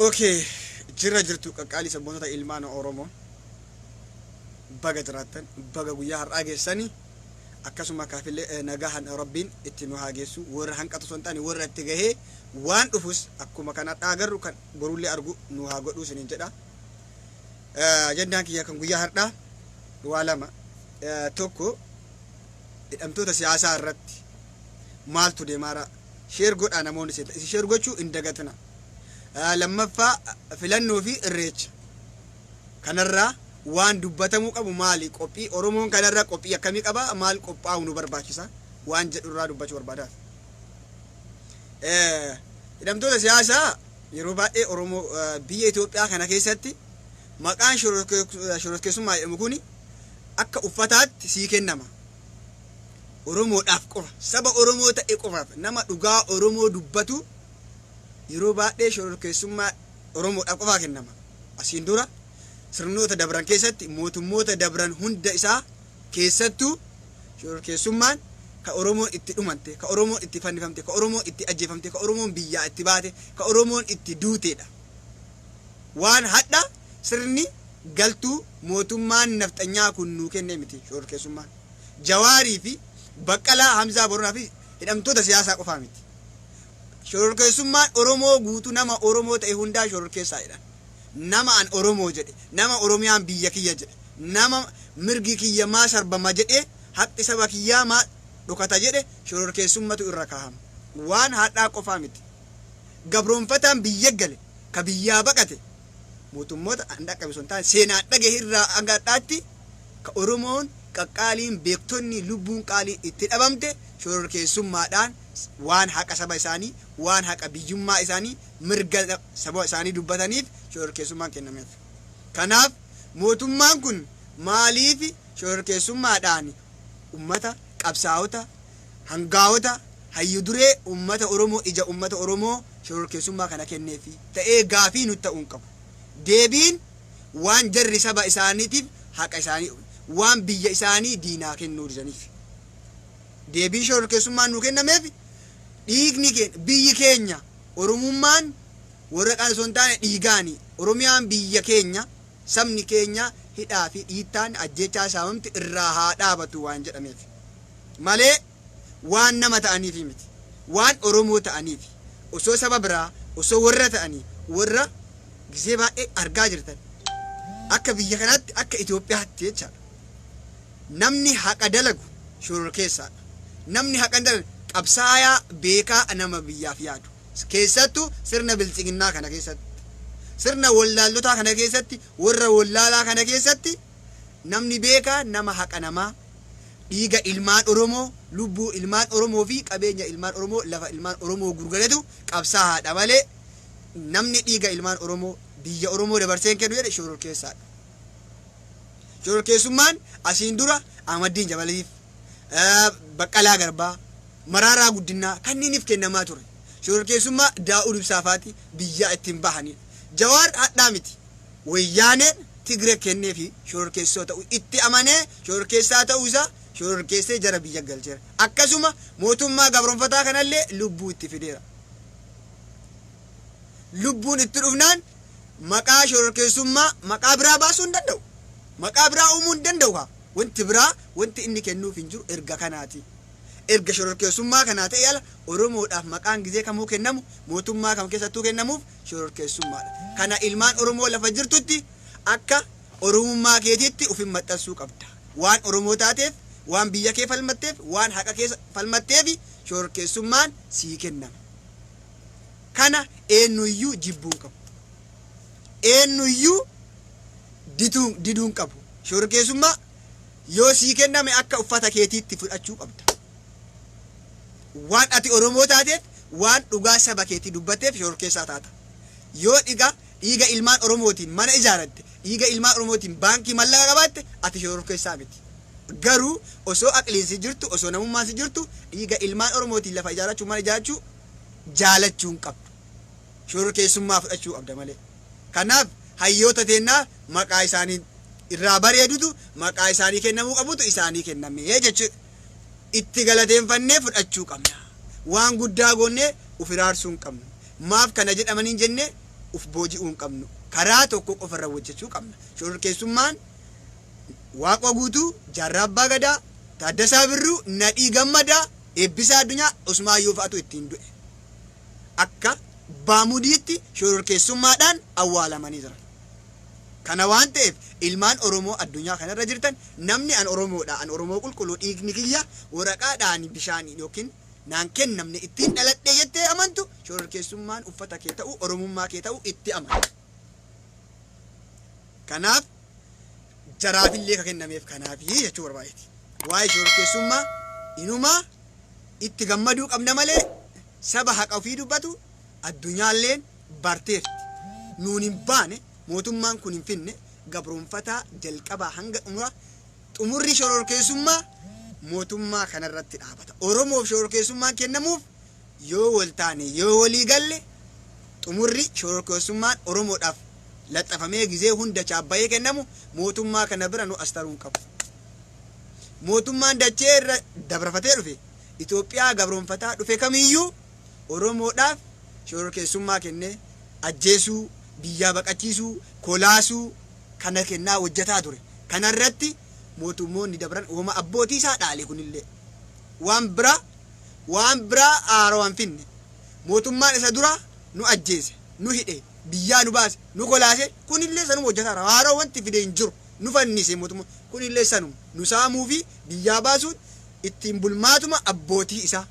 Okay, jirra jirtu qaqqaalii sabboonota ilmaan Oromoo, baga jiraattan, baga guyyaa har'aa geessanii. Akkasuma kaafillee nagahan Rabbiin itti nu haa geessu. Warra hanqatu osoo hin taane warra itti gahee waan dhufus akkuma kan har'aa agarru kan borullee argu nu haa godhuu isiniin jedha. Ajandaan kiyya kan guyyaa har'aa waa lama. Tokko, hidhamtoota siyaasaa irratti maaltu deemaara? Share godhaa, namoonni isin share gochuu hin dagatina. Lammaffaa, filannoo fi Irreecha kanarraa waan dubbatamuu qabu maali? Qophii Oromoon kanarraa qophii akkamii qaba? Maal qophaa'u nu barbaachisa waan jedhurraa dubbachuu barbaadaaf. Hidhamtoota siyaasaa, yeroo baay'ee Oromoo biyya Itoophiyaa kana keessatti maqaan shororkeessummaa jedhamu kuni akka uffataatti sii kennama. Oromoodhaaf qofa, saba Oromoo ta'e qofaaf, nama dhugaa Oromoo dubbatu yeroo baay'ee shororkeessummaa Oromoodhaaf qofaa kennama. Asiin dura sirnoota dabran keessatti, mootummoota dabran hunda isaa keessattuu, shororkeessummaan ka Oromoon itti dhumante, ka Oromoon itti fannifamte, ka Oromoon itti ajjeefamte, ka Oromoon biyyaa itti baate, ka Oromoon itti duuteedha. Waan hadha sirni galtuu mootummaan nafxanyaa kun nuu kenne miti shororkeessummaan. Jawaarii fi Baqqalaa, Hamzaa Boronaa fi hidhamtoota siyaasaa qofaa miti. Shororkeessummaan Oromoo guutuu, nama Oromoo ta'e hundaa shororkeessaa jedhan. Nama an Oromoo jedhe, nama Oromiyaan biyya kiyya jedhe, nama mirgi kiyya maa sarbama jedhe, haqni saba kiyyaa maa dhokata jedhe shororkeessummatu irra kaahama. Waan hadhaa qofaa miti. Gabroonfataan biyya gale, ka biyyaa baqate, mootummoota an dhaqqabe osoo hin taane seenaan dhagahe irraa hanga hadhaatti ka Oromoon qaqqaaliin, beektonni, lubbuun qaaliin itti dhabamte shororkeessummaadhaan, waan haqa saba isaanii, waan haqa biyyummaa isaanii, mirga saba isaanii dubbataniif shororkeessummaan kennameef. Kanaaf mootummaan kun maaliif shororkeessummaadhaan ummata qabsaa'ota, hangaa'ota, hayyu duree ummata Oromoo, ija ummata Oromoo shororkeessummaa kana kenneefi ta'ee gaafii nutti ta'uu hin qabu. Deebiin waan jarri saba isaaniitiif haqa isaanii, waan biyya isaanii diinaa kennuu didaniif. Deebiin shororkeessummaan nuu kennameef dhiigni keenya, biyyi keenya, Oromummaan waraqaan osoo hin taane dhiigaani. Oromiyaan biyya keenya, sabni keenya hidhaa fi dhiittaan ajjeechaa saamamti irraa haa dhaabatu waan jedhameef. Malee waan nama ta'aniif miti. Waan Oromoo ta'aniif. Osoo saba biraa, osoo warra ta'anii, warra gisee baay'ee argaa jirtan. Akka biyya kanaatti, akka Itoophiyaatti jechaadha. Namni haqa dalagu shororkeessaadha. Namni haqa hin dalagne qabsaayaa beekaa nama biyyaaf yaadu. Keessattuu sirna biltsiginnaa kana keessatti. Sirna wallaallotaa kana keessatti, warra wallaalaa kana keessatti, namni beekaa nama haqa namaa, dhiiga ilmaan Oromoo, lubbuu ilmaan Oromoo fi qabeenya ilmaan Oromoo, lafa ilmaan Oromoo gurguretu qabsaa'aadha malee namni dhiiga ilmaan Oromoo, biyya Oromoo dabarsee hin kennu jedhe shororkeessaadha. Shororkeessummaan asiin dura Ahmaddiin Jabaliif, Baqqalaa Garbaa, Maraaraa Guddinaa kanniiniif kennamaa ture. Shororkeessummaa Daa'ud Ibsaafaati biyyaa ittiin bahanidha. Jawaar hadhaa miti. Wayyaaneen Tigiree kenneefi shororkeessoo ta'uu itti amanee shororkeessaa ta'uu isaa shororkeessee jara biyya galcheera. Akkasuma mootummaa gabroonfataa kanallee lubbuu itti fideera. Lubbuun itti dhufnaan maqaa shororkeessummaa maqaa biraa baasuu hin danda'u. Maqaa biraa uumuu hin danda'u kaa. Wanti biraa wanti inni kennuuf hin jiru erga kanaati. Erga shororkeessummaa kanaa ta'e ala Oromoodhaaf maqaan gizee kamuu kennamu, mootummaa kam keessattuu kennamuuf shororkeessummaadha. Kana ilmaan Oromoo lafa jirtutti akka Oromummaa keetiitti ufin maxxansuu qabda. Waan Oromoo taateef, waan biyya kee falmatteef, waan haqa kee falmatteef shororkeessummaan sii kennama. Kana eenyuyyuu jibbuu hin qabu. Eenyuyyuu diduu hin qabu. Shororkeessummaa yoo sii kenname akka uffata keetiitti fudhachuu qabda. Waan ati Oromoo taateef, waan dhugaa saba keetii dubbatteef shororkeessaa taata. Yoo dhiiga ilmaan Oromootiin mana ijaaratte, dhiiga ilmaan Oromootiin baankii mallaqa qabaatte, ati shororkeessaa miti. Garuu osoo aqliin si jirtu, osoo namummaan si jirtu, dhiiga ilmaan Oromootiin lafa ijaarachuu, mana ijaarachuu jaalachuu hin qabdu. Shororkeessummaa fudhachuu qabda malee. Kanaaf hayyoota teennaa maqaa isaanii irraa bareedutu, maqaa isaanii kennamuu qabutu isaanii kenname jechuudha. Itti galateeffannee fudhachuu qabna. Waan guddaa goonnee uf iraarsuu hin qabnu. Maaf kana jedhamanii jennee uf booji'uu hin qabnu. Karaa tokko qofarra hojjechuu qabna. Shororkeessummaan Waaqoo Guutuu, Jaarraa Abbaa Gadaa, Taaddasaa Birruu, Nadhii Gammadaa, Eebbisaa Addunyaa, Usmaayyoo fa'atu ittiin du'e. Akka baamudiitti shororkeessummaadhaan awwaalamanii jiran. Kana waan ta'eef ilmaan Oromoo addunyaa kanarra jirtan, namni an Oromoodha, an Oromoo qulqulluu, dhiigni kiyya waraqaadhaan bishaaniin yookiin naan kennamne ittiin dhaladhe jettee amantu, shororkeessummaan uffata kee ta'uu, Oromummaa kee ta'uu itti amana. Kanaaf jaraafillee ka kennameef kanaafi jechuu barbaadeeti. Waa'ee shororkeessummaa inumaa itti gammaduu qabna malee, saba haqa ofii dubbatu addunyaalleen barteerti. Nuun hin baane, mootummaan kun hin finne, gabroonfataa jalqabaa hanga xumura, xumurri shororkeessummaa mootummaa kanarratti dhaabata. Oromoof shororkeessummaan kennamuuf yoo wal taane, yoo walii galle, xumurri shororkeessummaan Oromoodhaaf laxxafamee gizee hunda chaabbayee kennamu mootummaa kana bira nu as taruu hin qabu. Mootummaan dachee irra dabarfatee dhufe, Itoophiyaa gabroonfataa dhufe kamiyyuu Oromoodhaaf shororkeessummaa kennee ajjeesuu, biyyaa baqachiisuu, kolaasuu kana kennaa hojjetaa ture. Kanarratti mootummoonni dabran uumama abbootii isaa dhaale kunillee. Waan biraa haarawaan finne. Mootummaan isa dura nu ajjeese, nu hidhe, biyyaa nu baase, nu kolaase, kunillee sanuma hojjetaa jira. Haaroo wanti fide hin jiru. Nu fannise mootummaa, kunillee sanuma. Nu saamuu fi biyyaa baasuun ittiin bulmaatuma abbootii isaa,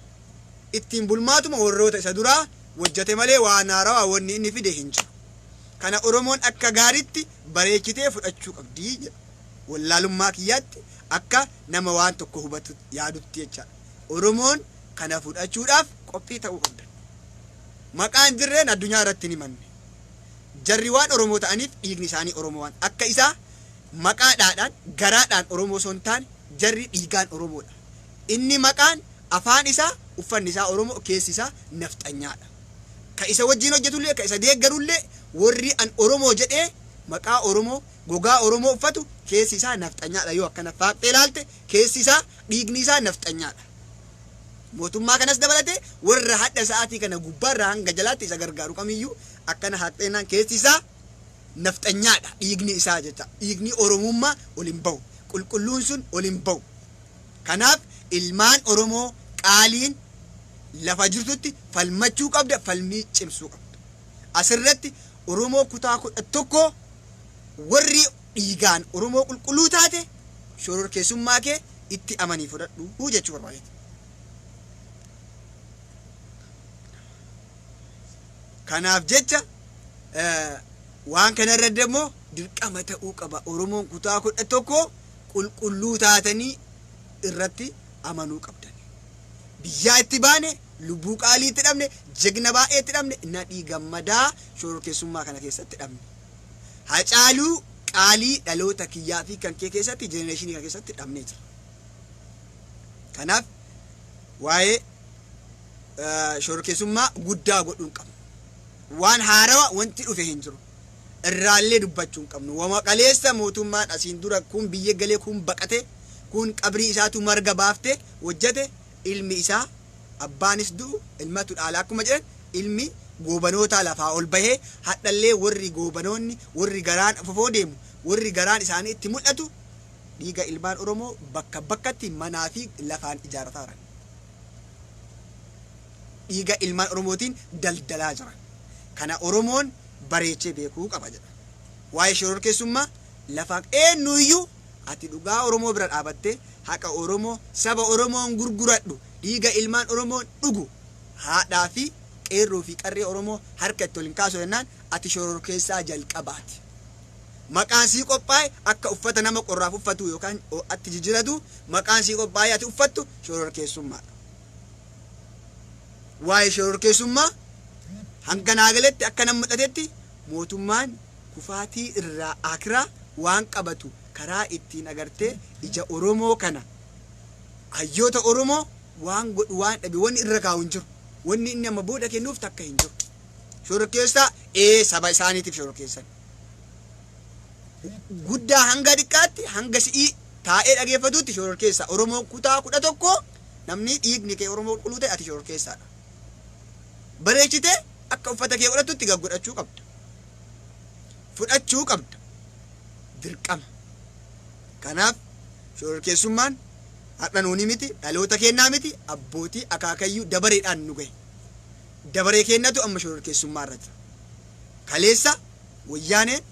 ittiin bulmaatuma warroota isa duraa hojjete malee waan haarawaa wanni inni fide hin jiru. Kana Oromoon akka gaariitti bareechitee fudhachuu qabdii jedha. Wallaalummaa kiyyaatti akka nama waan tokko hubatu yaadutti jechaadha. Oromoon kana fudhachuudhaaf qophii ta'uu qabda. Maqaan jirreen addunyaa irratti ni manne. Jarri waan Oromoo ta'aniif, dhiigni isaanii Oromoo waan akka isaa maqaadhaadhaan garaadhaan Oromoo osoo hin taane, jarri dhiigaan Oromoodha. Inni maqaan, afaan isaa, uffanni isaa Oromoo, keessi isaa nafxanyaadha. Ka isa wajjin hojjetullee, ka isa deeggarullee, warri an Oromoo jedhee maqaa Oromoo, gogaa Oromoo uffatu, keessi isaa nafxanyaadha. Yoo akkana faaqxee ilaalte, keessi isaa, dhiigni isaa nafxanyaadha. Mootummaa kanas dabalatee warra hadha sa'aatii kana gubbaarraa hanga jalaatti isa gargaaru kamiyyuu akkana haqxeenaan keessi isaa nafxanyaadha, dhiigni isaa jecha. Dhiigni Oromummaa ol hin bahu. Qulqulluun sun ol hin bahu. Kanaaf ilmaan Oromoo qaaliin lafa jirtutti falmachuu qabda, falmii cimsuu qabda. Asirratti Oromoo kutaa 11, warri dhiigaan Oromoo qulqulluu taate, shororkeessummaa kee itti amanii fudhadhu jechuu barbaadeeti. Kanaaf jecha waan kana irratti immoo dirqama ta'uu qaba. Oromoon kutaa 11 qulqulluu taatanii irratti amanuu qabdan. Biyyaa itti baane, lubbuu qaalii itti dhabne, jegna baay'ee itti dhabne, Nadhii Gammadaa shororkeessummaa kana keessatti dhabne. Hacaaluu qaalii dhaloota kiyyaa fi kan kee keessatti, generation kana keessatti dhabnee jira. Kanaaf waa'ee shororkeessummaa guddaa godhuu hin qabnu. Waan haarawa wanti dhufe hin jiru. Irraallee dubbachuu hin qabnu. Wama qaleessa mootummaan asiin dura kun biyya galee, kun baqate, kun qabrii isaatu marga baafte hojjete, ilmi isaa abbaanis du'u ilmatu dhaala akkuma jedhan, ilmi goobanoota lafaa ol bahee hadhallee warri goobanoonni, warri garaan fofoo deemu, warri garaan isaanii itti mul'atu, dhiiga ilmaan Oromoo bakka bakkatti manaa fi lafaan ijaarrataa jiran. Dhiiga ilmaan Oromootiin daldalaa jiran. Kana Oromoon bareechee beekuu qaba jedha. Waa'ee shororkeessummaa lafaan eenyuyyuu ati dhugaa Oromoo bira dhaabattee haqa Oromoo, saba Oromoon gurguradhu, dhiiga ilmaan Oromoon dhugu, haadhaa fi qeerroo fi qarree Oromoo harka itti ol hin kaasu jennaan, ati shororkeessaa jalqabaati. Maqaan sii qophaa'e akka uffata nama qorraaf uffatu yookaan atti jijjiiratu, maqaan sii qophaa'e ati uffattu shororkeessummaadha. Waa'ee shororkeessummaa hanga naa galetti, akka nama mul'atetti, mootummaan kufaatii irraa akiraa waan qabatu karaa ittiin agartee ija Oromoo kana, hayyoota Oromoo waan godhu waan dhabe, wanni irra kaa'u hin jiru. Wanni inni amma booda kennuuf takka hin jiru. Shororkeessaa ee saba isaaniitiif shororkeessan. Guddaa hanga xiqqaatti, hanga si'ii taa'ee dhageeffatutti shororkeessa. Oromoon kutaa 11, namni dhiigni kee Oromoo qulqulluu ta'e, ati shororkeessaadha. Bareechitee akka uffata kee godhattutti gaggodhachuu qabda. Fudhachuu qabda. Dirqama. Kanaaf shororkeessummaan har'a nuuni miti, dhaloota kennaa miti, abbootii akaakayyuu dabareedhaan nu gahe. Dabaree kennatu amma shororkeessummaa irra jira. Kaleessa Wayyaaneen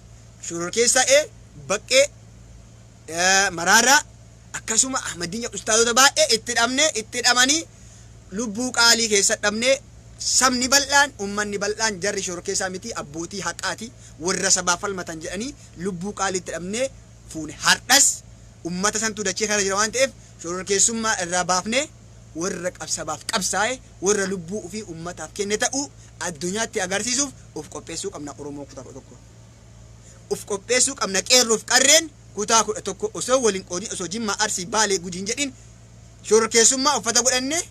shororkeessaa Baqqee, Maraaraa, akkasuma Ahmadiin ustaazota baay'ee itti dhabnee, itti dhabanii lubbuu qaalii keessa dhabnee, sabni bal'aan, ummanni bal'aan jarri shororkeessaa miti, abbootii haqaati, warra sabaaf falmatan jedhanii lubbuu qaalii itti dhabnee fuune. Har'as ummata santu dachee kana jira waan ta'eef shororkeessummaa irraa baafnee warra sabaaf qabsaa'e, warra lubbuu ofii ummataaf kenne ta'uu addunyaatti agarsiisuuf of qopheessuu qabna. Oromoo kutaa 11 of qopheessuu qabna. Qeerroof qarreen kutaa 11 osoo waliin qoodin, osoo Jimmaa, Arsii, Baalee, Gujiin jedhin, shororkeessummaa uffata godhannee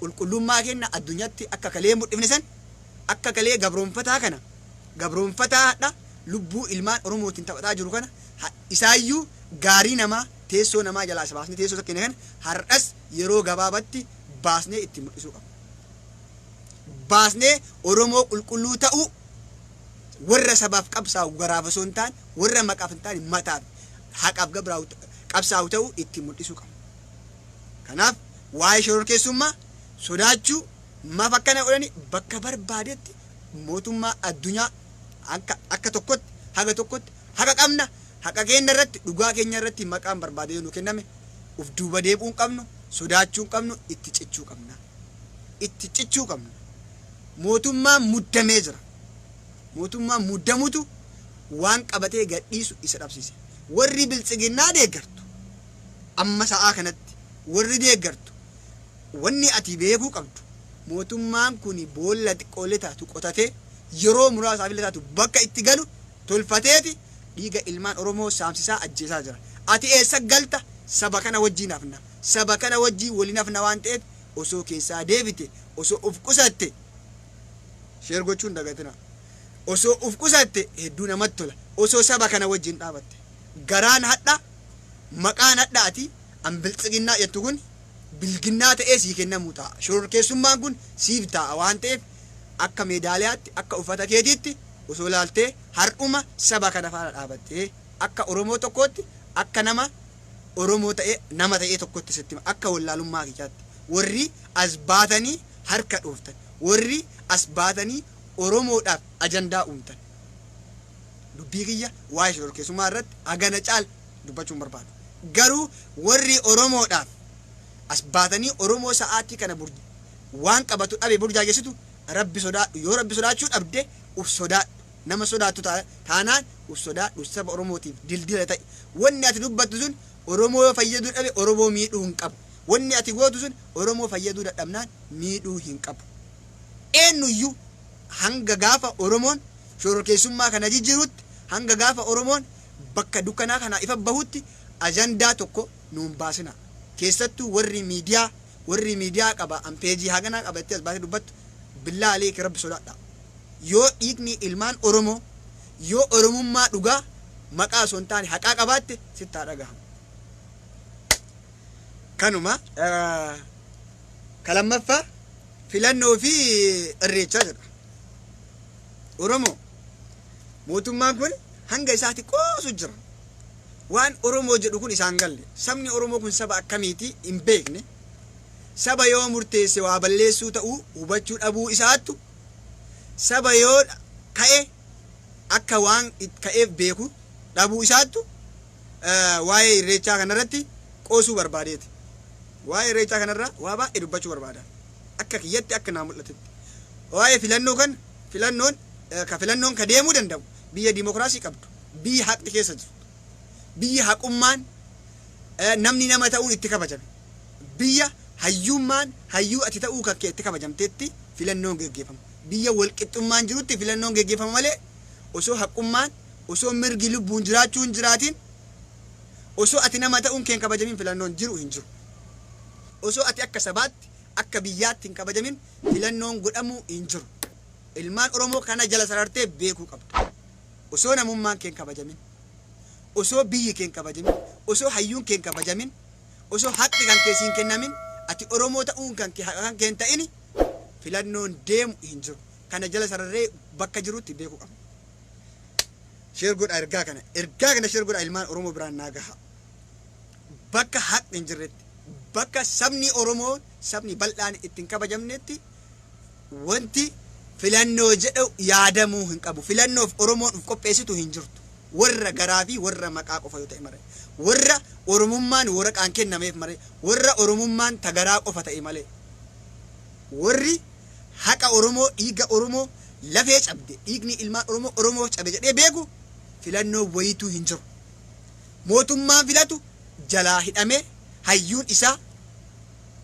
qulqullummaa kenna addunyaatti akka kalee mudhifne san, akka kalee gabroonfataa kana, gabroonfataa hadha lubbuu ilmaan Oromootiin taphataa jiru kana, isaayyuu gaarii namaa teessoo namaa jalaa isa baasnee teessoo isa kenne kana har'as yeroo gabaabatti baasnee itti mul'isuu qabna. Baasnee Oromoo qulqulluu ta'uu, warra sabaaf qabsaa'u garaaf osoo hin taane, warra maqaaf hin taane mataaf haqaaf qabsaa'u ta'uu itti mul'isuu qabna. Kanaaf waa'ee shororkeessummaa sodaachuu maaf akkana godhani, bakka barbaadetti mootummaa addunyaa akka tokkotti haga tokkotti haqa qabna. Haqa keenya irratti, dhugaa keenya irratti maqaan barbaadee nu kenname uf duuba deebi'uu hin qabnu, sodaachuu hin qabnu, itti cichuu qabna. Itti cichuu qabna. Mootummaan muddamee jira. Mootummaan muddamutu waan qabatee gadhiisu isa dhabsiise. Warri Biltsiginnaa deeggartu, amma sa'aa kanatti warri deeggartu, wanni ati beekuu qabdu mootummaan kun boolla xiqqoolee taatu qotatee yeroo muraasaaf illee taatu bakka itti galu tolfateeti dhiiga ilmaan Oromoo saamsisaa ajjeesaa jira. Ati eessa galta? Saba kana wajjiin hafna. Saba kana wajjiin waliin hafna waan ta'eef osoo keessaa deebite, osoo uf qusatte, share gochuun dagatina. Osoo uf qusatte hedduu namatti tola. Osoo saba kana wajjin dhaabatte. Garaan hadha, maqaan hadha ati an Biltsiginnaa jettu kun bilginnaa ta'ee sii kennamuu ta'a. Shororkeessummaan kun siif ta'a waan ta'eef akka meedaaliyaatti, akka uffata keetiitti osoo laaltee har'uma saba kana faana dhaabattee akka Oromoo tokkootti, akka nama Oromoo ta'ee nama ta'ee tokkotti sitti hima, akka wallaalummaa kiyyaatti warri as baatanii harka dhooftan, warri as baatanii Oromoodhaaf ajandaa uumtan, dubbii kiyya waa'ee shororkeessummaa irratti hagana caal dubbachuu hin barbaadu. Garuu warri Oromoodhaaf as baatanii Oromoo sa'aatii kana waan qabatu dhabe burjaajessitu, Rabbi sodaadhu. Yoo Rabbi sodaachuu dhabde uf sodaadhu. Nama sodaattu taanaan uf sodaadhu. Saba Oromootiif dildila ta'i. Wanni ati dubbattu sun Oromoo yoo fayyaduu dhabe Oromoo miidhuu hin qabu. Wanni ati gootu sun Oromoo fayyaduu dadhabnaan miidhuu hin qabu. Eenyuyyuu hanga gaafa Oromoon shororkeessummaa kana jijjiirutti, hanga gaafa Oromoon bakka dukkanaa kana ifa bahutti ajandaa tokko nuun baasina. Keessattuu warri miidiyaa, warri miidiyaa qaba, an peejii haganaa qaba jettee as baasee dubbattu, billaa aleeki Rabbi sodaadha. Yoo dhiigni ilmaan Oromoo, yoo Oromummaa dhugaa maqaa osoo hin taane haqaa qabaatte sitti haa dhagahamu. Kanuma ka lammaffaa filannoo fi Irreechaa jedha. Oromoo mootummaan kun hanga isaati qoosu jira. Waan Oromoo jedhu kun isaan galle. Sabni Oromoo kun saba akkamiiti hin beekne. Saba yoo murteesse waa balleessuu ta'uu hubachuu dhabuu isaattu, saba yoo ka'e akka waan ka'eef beeku dhabuu isaattu waa'ee Irreechaa kanarratti qoosuu barbaadeeti. Waa'ee Irreechaa kanarraa waa baay'ee dubbachuu barbaada. Akka kiyyatti, akka naa mul'atetti. Waa'ee filannoo kan filannoon ka filannoon ka deemuu danda'u biyya dimokiraasii qabdu, biyya haqni keessa jiru, biyya haqummaan, namni nama ta'uun itti kabajame, biyya hayyummaan hayyuu ati ta'uu kan kee itti kabajamteetti filannoon geggeeffama. Biyya walqixxummaan jirutti filannoon geggeeffama malee osoo haqummaan, osoo mirgi lubbuun jiraachuu hin jiraatin, osoo ati nama ta'uun kee hin kabajamin filannoon jiru hin jiru. Osoo ati akka sabaatti, akka biyyaatti hin kabajamin filannoon godhamuu hin jiru. Ilmaan Oromoo kana jala sarartee beekuu qabda. Osoo namummaan kee hin kabajamin, osoo biyyi kee hin kabajamin, osoo hayyuun kee hin kabajamin, osoo haqni kan kee siin kennamin, ati Oromoo ta'uun kan kee haqa kan kee hin ta'ini filannoon deemu hin jiru. Kana jala sararree bakka jirutti beekuu qabna. Share godhaa ergaa kana. Ergaa kana share godhaa, ilmaan Oromoo biraan naa gaha. Bakka haqni hin jirretti, bakka sabni Oromoo, sabni bal'aan ittiin kabajamnetti, wanti filannoo jedhu yaadamuu hin qabu. Filannoof Oromoon uf qopheessitu hin jirtu. Warra garaa fi warra maqaa qofa yoo ta'e malee, warra Oromummaan waraqaan kennameef malee, warra Oromummaan tagaraa qofa ta'e malee, warri haqa Oromoo, dhiiga Oromoo lafee cabde, dhiigni ilmaan Oromoo Oromoof cabe jedhee beeku, filannoo wayituu hin jiru. Mootummaan filatu jalaa hidhamee, hayyuun isaa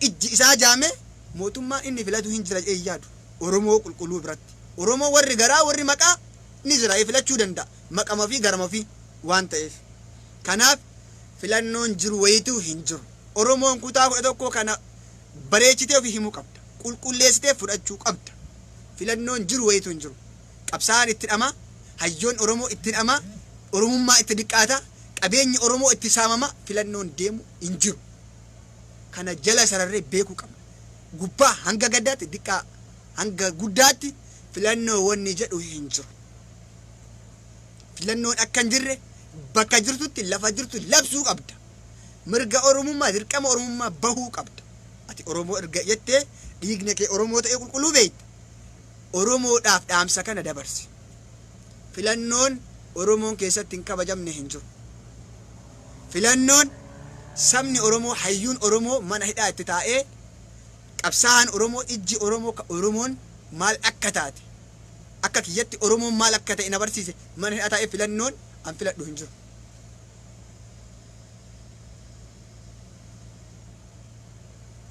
ijji isaa jaamee, mootummaan inni filatu hin jira jedhee yaadu. Oromoo qulqulluu biratti, Oromoo warri garaa, warri maqaa ni jira, filachuu danda'a, maqama fi garama fi waan ta'eef. Kanaaf filannoon jiru wayituu hin jiru. Oromoon kutaa 11 kana bareechitee ofii himuu qabda, qulqulleessitee fudhachuu qabda. Filannoon jiru wayituu hin jiru. Qabsaa'aan itti dhama, hayyoon Oromoo itti dhama, Oromummaa itti diqqaata, qabeenyi Oromoo itti saamama. Filannoon deemu hin jiru. Kana jala sararree beekuu qabna. Gubbaa hanga gaddaatti, diqqaa hanga guddaatti, filannoo wanni jedhu hin jiru. Filannoon akka hin jirre bakka jirtutti, lafa jirtu labsuu qabda. Mirga Oromummaa, dirqama Oromummaa bahuu qabda. Ati Oromoo erga jettee, dhiigni kee Oromoo ta'ee qulqulluu beekta, Oromoodhaaf dhaamsa kana dabarsi. Filannoon Oromoon keessatti hin kabajamne hin jiru. Filannoon sabni Oromoo, hayyuun Oromoo mana hidhaa itti taa'ee, qabsaa'aan Oromoo, ijji Oromoo ka Oromoon maal akka taate, akka kiyyatti Oromoon maal akka ta'e na barsiise mana hidhaa taa'ee, filannoon an filadhu hin jiru.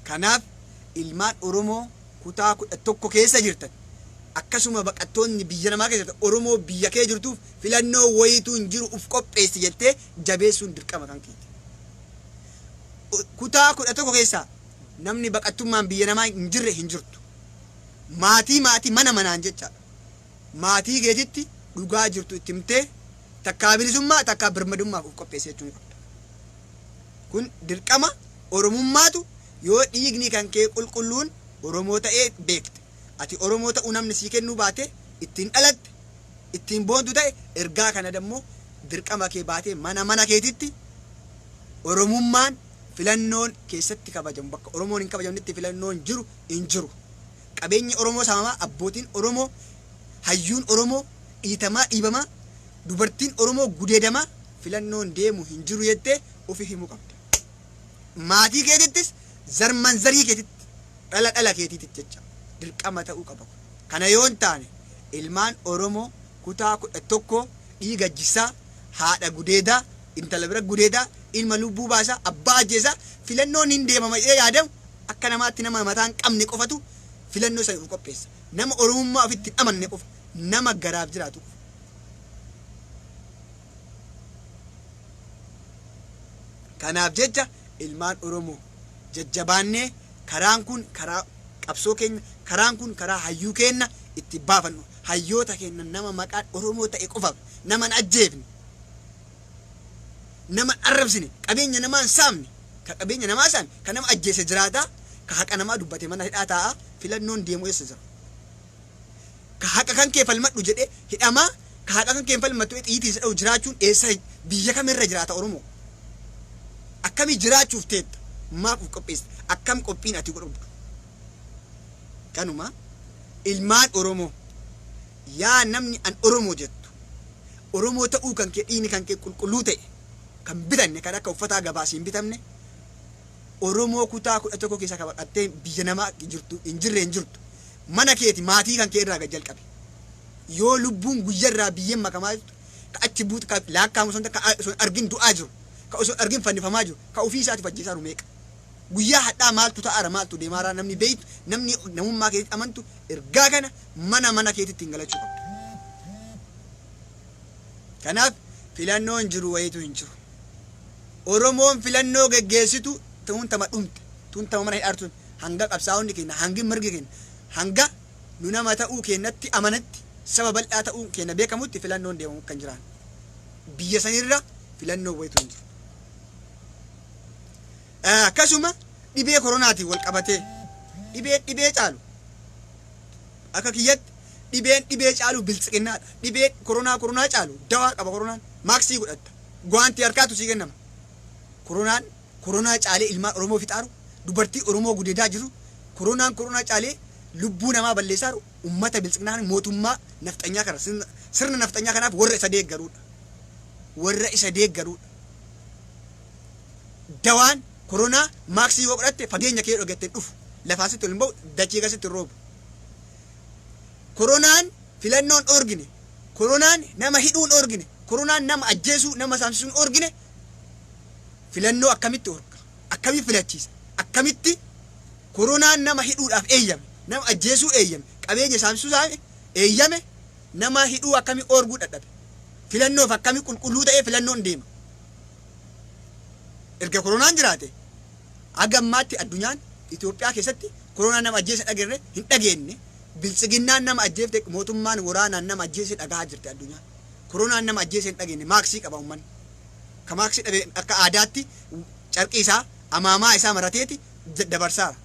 Kanaaf ilmaan Oromoo kutaa 11 keessa jirtan, akkasuma baqattoonni biyya namaa keessa jirtan, Oromoo biyya kee jirtuuf filannoo wayituu hin jiru, uf qopheessi jettee jabeessuun dirqama kan keeti. Kutaa 11 keessaa namni baqattummaan biyya namaa hin jirre hin jirtu. Maatii maatii, mana manaan jechaadha. Maatii keetitti dhugaa jirtu itti himtee, takkaa bilisummaa takkaa birmadummaaf uf qopheessi jechuu ni qabda. Kun dirqama Oromummaatu. Yoo dhiigni kan kee qulqulluun Oromoo ta'ee beekte, ati Oromoo ta'uu namni sii kennuu baate ittiin dhalatte, ittiin boontu ta'e, ergaa kana dammoo dirqama kee baatee mana mana keetitti Oromummaan filannoon keessatti kabajamu, bakka Oromoon hin kabajamnetti filannoon jiru hin jiru. Qabeenyi Oromoo saamamaa, abbootiin Oromoo, hayyuun Oromoo dhiitamaa dhiibamaa, dubartiin Oromoo gudeedamaa, filannoon deemu hin jiru jettee ofi himuu qabda. Maatii keetittis, zarman zarii keetitti, dhala dhala keetiitti jecha dirqama ta'uu qaba. Kana yoo hin taane, ilmaan Oromoo kutaa 11 dhiiga jissaa, haadha gudeedaa, intala bira gudeedaa, ilma lubbuu baasaa, abbaa ajjeesaa, filannoon hin deemama jedhee yaadamu, akka namaatti nama mataa hin qabne qofatu filannoo sana of qopheessa. Nama Oromummaa ofitti hin amanne qofa, nama garaaf jiraatu qofa. Kanaaf jecha ilmaan Oromoo jajjabaannee, karaan kun karaa qabsoo keenya, karaan kun karaa hayyuu keenya itti baafannu. Hayyoota keenya, nama maqaan Oromoo ta'e qofaaf nama hin ajjeefne, nama hin arrabsine, qabeenya namaa hin saamne. Ka qabeenya namaa saame, ka nama ajjeese jiraataa, ka haqa namaa dubbate mana hidhaa taa'a. Filannoon deemu eessa jira? Ka haqa kan kee falmadhu jedhee hidhamaa, ka haqa kan kee hin falmattu xiyyitiin si dha'u jiraachuun eessa, biyya kamirra jiraata? Oromoo akkamii jiraachuuf teetta? Maaf uf qopheessita? Akkam qophiin ati godhubdu? Kanuma ilmaan Oromoo, yaa namni an Oromoo jettu, Oromoo ta'uu kan kee, dhiigni kan kee qulqulluu ta'e, kan bitanne, kan akka uffataa gabaasii hin bitamne, Oromoo kutaa 11 keessa ka baqattee biyya namaa jirtu hin jirre hin jirtu, mana keeti, maatii kan kee irraa gad jalqabe. Yoo lubbuun guyyarraa biyyeen makamaa jirtu, ka achi buutu, ka laakkaamu osoo hin ka osoo hin argin du'aa jiru, ka osoo hin argin fannifamaa jiru, ka ofii isaatiif ajjeesaa jiru meeqa? Guyyaa hadhaa maaltu ta'aara, maaltu deemaaraa? Namni beeytu, namni namummaa keetitti amantu, ergaa kana mana mana keetitti hin galachuu qabda. Kanaaf filannoon jiru wayitu hin jiru. Oromoon filannoo geggeessitu tun tama dhumte, tun tama mana hidhaartu. Hanga qabsaa'onni keenya, hangi mirgi keenya, hanga nu nama ta'uu keenyatti amanatti, saba bal'aa ta'uu keenya beekamutti, filannoon deemamu kan jiraan biyya sanirra filannoo wayitu hin jiru. Akkasuma dhibee koronaatiin wal qabatee, dhibee dhibee caalu akka kiyyatti Dhibeen dhibee caalu biltsiqinnaadha. Dhibeen koronaa koronaa caalu dawaa qaba. Koronaan maaksii godhatta, gwaantii harkaatu sii kennama. Koronaan koronaa caalee ilmaan Oromoo fixaaru, dubartii Oromoo gudeedaa jiru, koronaan koronaa caalee lubbuu namaa balleessaaru ummata biltsiqinnaa, mootummaa nafxanyaa kana, sirna nafxanyaa kanaaf warra isa deeggaruudha. Warra isa deeggaruudha. Dawaan koronaa maaksii yoo godhatte fageenya kee dhogattee dhufu, lafaa sitti ol hin ba'u, dachee keessatti hin roobu. Koronaan filannoon dhoorgine, koronaan nama hidhuun dhoorgine, koronaan nama ajjeesuu, nama saamsisuun dhoorgine, filannoo akkamitti orga? Akkamitti filachiisa? Akkamitti koronaan nama hidhuudhaaf eeyyame, nama ajjeesuu eeyyame, qabeenya saamsisuu eeyyame, nama hidhuu akkamii orguu dadhabe? Filannoof akkamii qulqulluu ta'ee filannoon deema? Erga koronaan jiraate haga ammaatti addunyaan Itoophiyaa keessatti koronaan nama ajjeese dhageerne hin dhageenye. Biltsiginnaan nama ajjeefte, mootummaan waraanaan nama ajjeese dhagahaa jirti addunyaan. Koronaan nama ajjeese hin dhageenye. Maaksii qaba uummanni. Ka maaksii dhabe akka aadaatti carqii isaa, amaamaa isaa marateeti dabarsaara.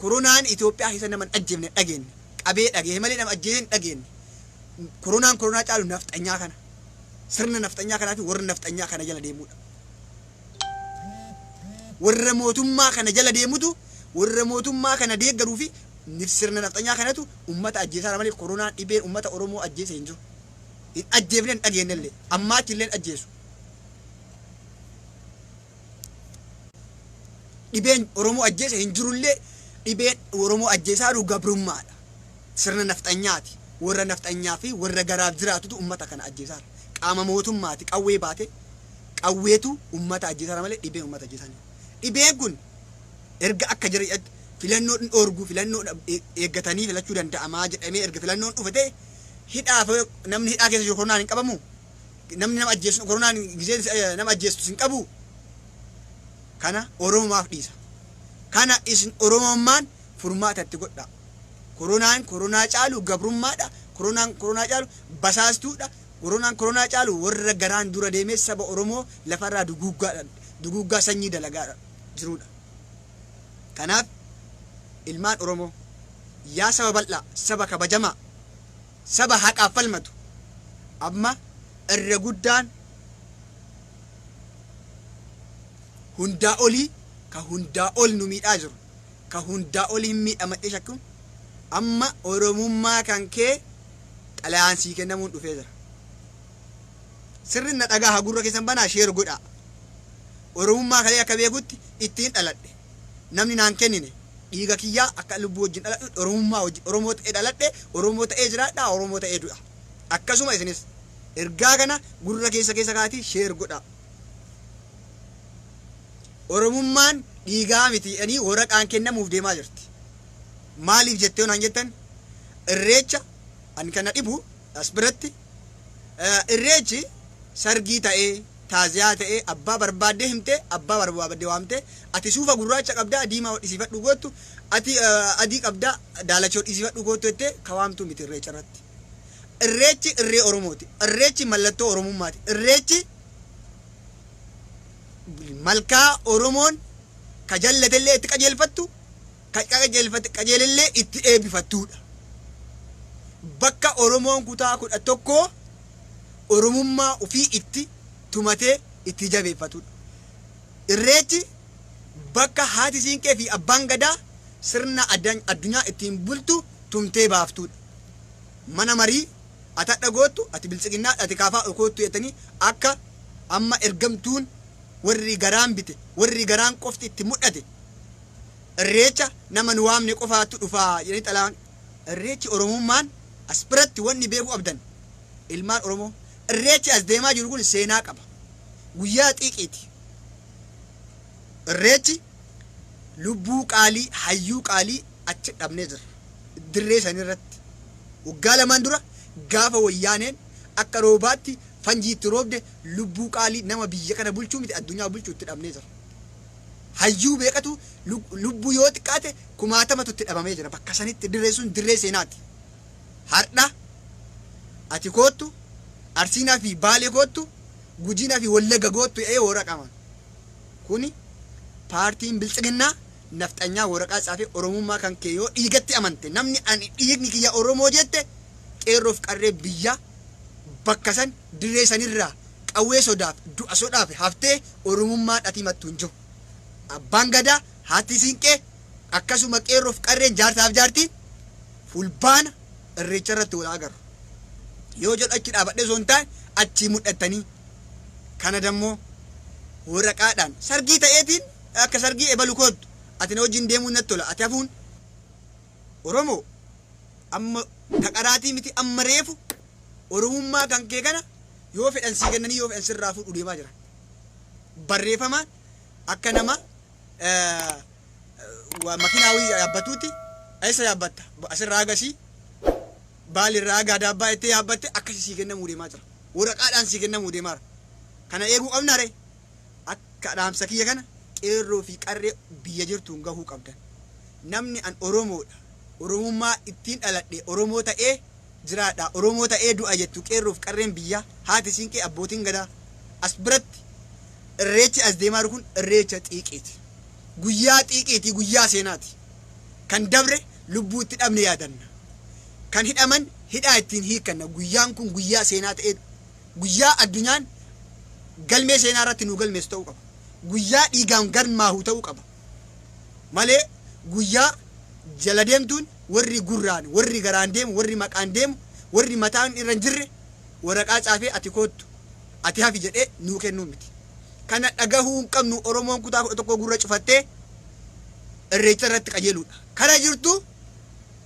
Koronaan Itoophiyaa keessa nama hin ajjeefne hin dhageenye. Qabee dhagee malee nama ajjeese hin dhageenye. Koronaan koronaa caalu nafxanyaa kana, sirna nafxanyaa kanaa fi warra nafxanyaa kana jala deemudha. Warra mootummaa kana jala deemutu, warra mootummaa kana deeggaruu fi sirna nafxanyaa kanatu ummata ajjeesaa malee koronaan dhibeen ummata Oromoo ajjeese hin jiru. Hin ajjeefne, hin dhageenyellee, ammaachi illee hin ajjeesu. Dhibeen Oromoo ajjeese hin jirullee. Dhibeen Oromoo ajjeesaa jiru gabrummaadha. Sirna nafxanyaati. Warra nafxanyaa fi warra garaaf jiraatutu ummata kana ajjeesaa jira. Qaama mootummaati qawwee baate, qawweetu ummata ajjeesaa malee dhibeen ummata ajjeesaa hin jiru. Dhibeen kun erga akka jira jedhatti filannoon dhoorgu, filannoo eeggatanii filachuu danda'amaa jedhamee, erga filannoon dhufe ta'e, hidhaaf namni hidhaa keessa jiru koronaan hin qabamu. Namni nama ajjeesu koronaan gisee nama ajjeesu hin qabu. Kana Oromomaaf dhiisa. Kana isin Oromummaan furmaata itti godhaa. Koronaan koronaa caalu gabrummaadha. Koronaan koronaa caalu basaastuudha. Koronaan koronaa caalu warra garaan dura deemee saba Oromoo lafarraa duguuggaadha, duguuggaa sanyii dalagaadha jirudha. Kanaaf ilmaan Oromoo, yaa saba bal'aa, saba kabajamaa, saba haqaaf falmatu, amma irra guddaan hundaa olii, ka hundaa ol nu miidhaa jiru, ka hundaa olii hin miidhamadhee shakkuun, amma Oromummaa kan kee xalayaan sii kennamuun dhufee jira. Sirri na dhagaa, hagurra keessan banaa, share godhaa. Oromummaa kalee akka beekutti ittiin dhaladhe. Namni naan kennine, dhiiga kiyyaa akka lubbuu wajjin dhaladhu, Oromummaa wajjin Oromoo ta'ee dhaladhe, Oromoo ta'ee jiraadha, Oromoo ta'ee du'a. Akkasuma isinis ergaa kana gurra keessa keessa kaatii share godhaa. Oromummaan dhiigaa miti jedhanii waraqaan kennamuuf deemaa jirti. Maaliif jettee naan jettan, irreecha ani kana dhibu as biratti, irreechi sargii ta'ee, taaziyaa ta'ee, abbaa barbaaddee himtee, abbaa barbaaddee waamtee, ati suufa gurraacha qabdaa diimaa hodhisiifadhu goottu, ati adii qabdaa daalacha hodhisiifadhu goottu jettee kawaamtuu miti irreecha irratti. Irreechi irree Oromooti. Irreechi mallattoo Oromummaati. Irreechi malkaa Oromoon ka jallatellee itti qajeelfattu, ka qajeelfate qajeelellee itti eebbifattuudha. Bakka Oromoon kutaa 11 Oromummaa ofii itti tumatee itti jabeeffatudha. Irreechi bakka haati siinqee fi abbaan gadaa sirna addunyaa ittiin bultu tumtee baaftuudha. Mana marii atadha goottu, ati biltsiginnaa, ati kaafaa koottu jettanii, akka amma ergamtuun warri garaan bite, warri garaan qofti itti mul'ate, irreecha nama nu waamne qofaatu dhufaa jedhanii xalaan. Irreechi Oromummaan as biratti wanni beekuu qabdan, ilmaan Oromoo, irreechi as deemaa jiru kun seenaa qaba. Guyyaa xiiqiiti. Irreechi lubbuu qaalii, hayyuu qaalii achi dhabnee jira dirree sanirratti. Waggaa 2n dura gaafa Wayyaaneen akka roobaatti fanjii itti roobde, lubbuu qaalii nama biyya kana bulchuu miti, addunyaa bulchuu itti dhabnee jira. Hayyuu beekatu, lubbuu yoo xiqqaate kumaatamatu itti dhabamee jira bakka sanitti. Dirree sun dirree seenaati. Har'a ati koottu Arsiinaa fi Baalee koottu, Gujiinaa fi Wallaga goottu ee waraqama kuni paartiin biltsiginnaa nafxanyaa waraqaa tsaafee, Oromummaa kan kee yoo dhiigatti amante, namni ani dhiigni kiyya Oromoo jette Qeerroof qarree biyya bakka san dirree sanirraa qawwee sodaaf du'a sodaaf haftee Oromummaan ati himattu hin jiru. Abbaan Gadaa, haati siinqee, akkasuma qeerroof qarreen jaarsaaf jaartiin fulbaana irreecha irratti wal agarru. Yoo jedhu achi dhaabadhee osoo hin taane achii mul'attanii kana dammoo waraqaadhaan sargii ta'eetiin akka sargii ebalu koottu ati na wajjin deemuun natti tola ati hafuun Oromoo amma taqaraatii miti amma reefu Oromummaa kan kee kana yoo fedhan sii kennanii yoo fedhan sirraa fuudhu deemaa jira. Barreeffamaan akka nama makiinaa yaabbatuutti eessa yaabbatta asirraa agasii baalirraa haga adaabbaa jettee yaabbatte akkasi sii kennamuu deemaa jira. Waraqaadhaan sii kennamuu deemaa jira. Kana eeguu qabna ree. Akka dhaamsa kiyya kana qeerroo fi qarree biyya jirtuun gahuu qabdan. Namni an Oromoodha. Oromummaa ittiin dhaladhe Oromoo ta'ee jiraadha. Oromoo ta'ee du'a jettu qeerroo fi qarreen biyyaa haati siinqee abbootiin gadaa as biratti irreechi as deemaa jiru kun irreecha xiiqiiti. Guyyaa xiiqiiti, guyyaa seenaati. Kan dabre lubbuu itti dhabne yaadanna. Kan hidhaman hidhaa ittiin hiikkanna. Guyyaan kun guyyaa seenaa ta'ee guyyaa addunyaan galmee seenaa irratti nu galmeessu ta'uu qaba. Guyyaa dhiigaan galmaahu ta'uu qaba. Malee guyyaa jala deemtuun warri gurraan, warri garaan deemu, warri maqaan deemu, warri mataan irra hin jirre waraqaa caafee ati koottu, ati hafi jedhee nuu kennuu miti. Kana dhagahuu hin qabnu. Oromoon kutaa 11 gurra cufattee irreecha irratti qajeeluudha. Kana jirtu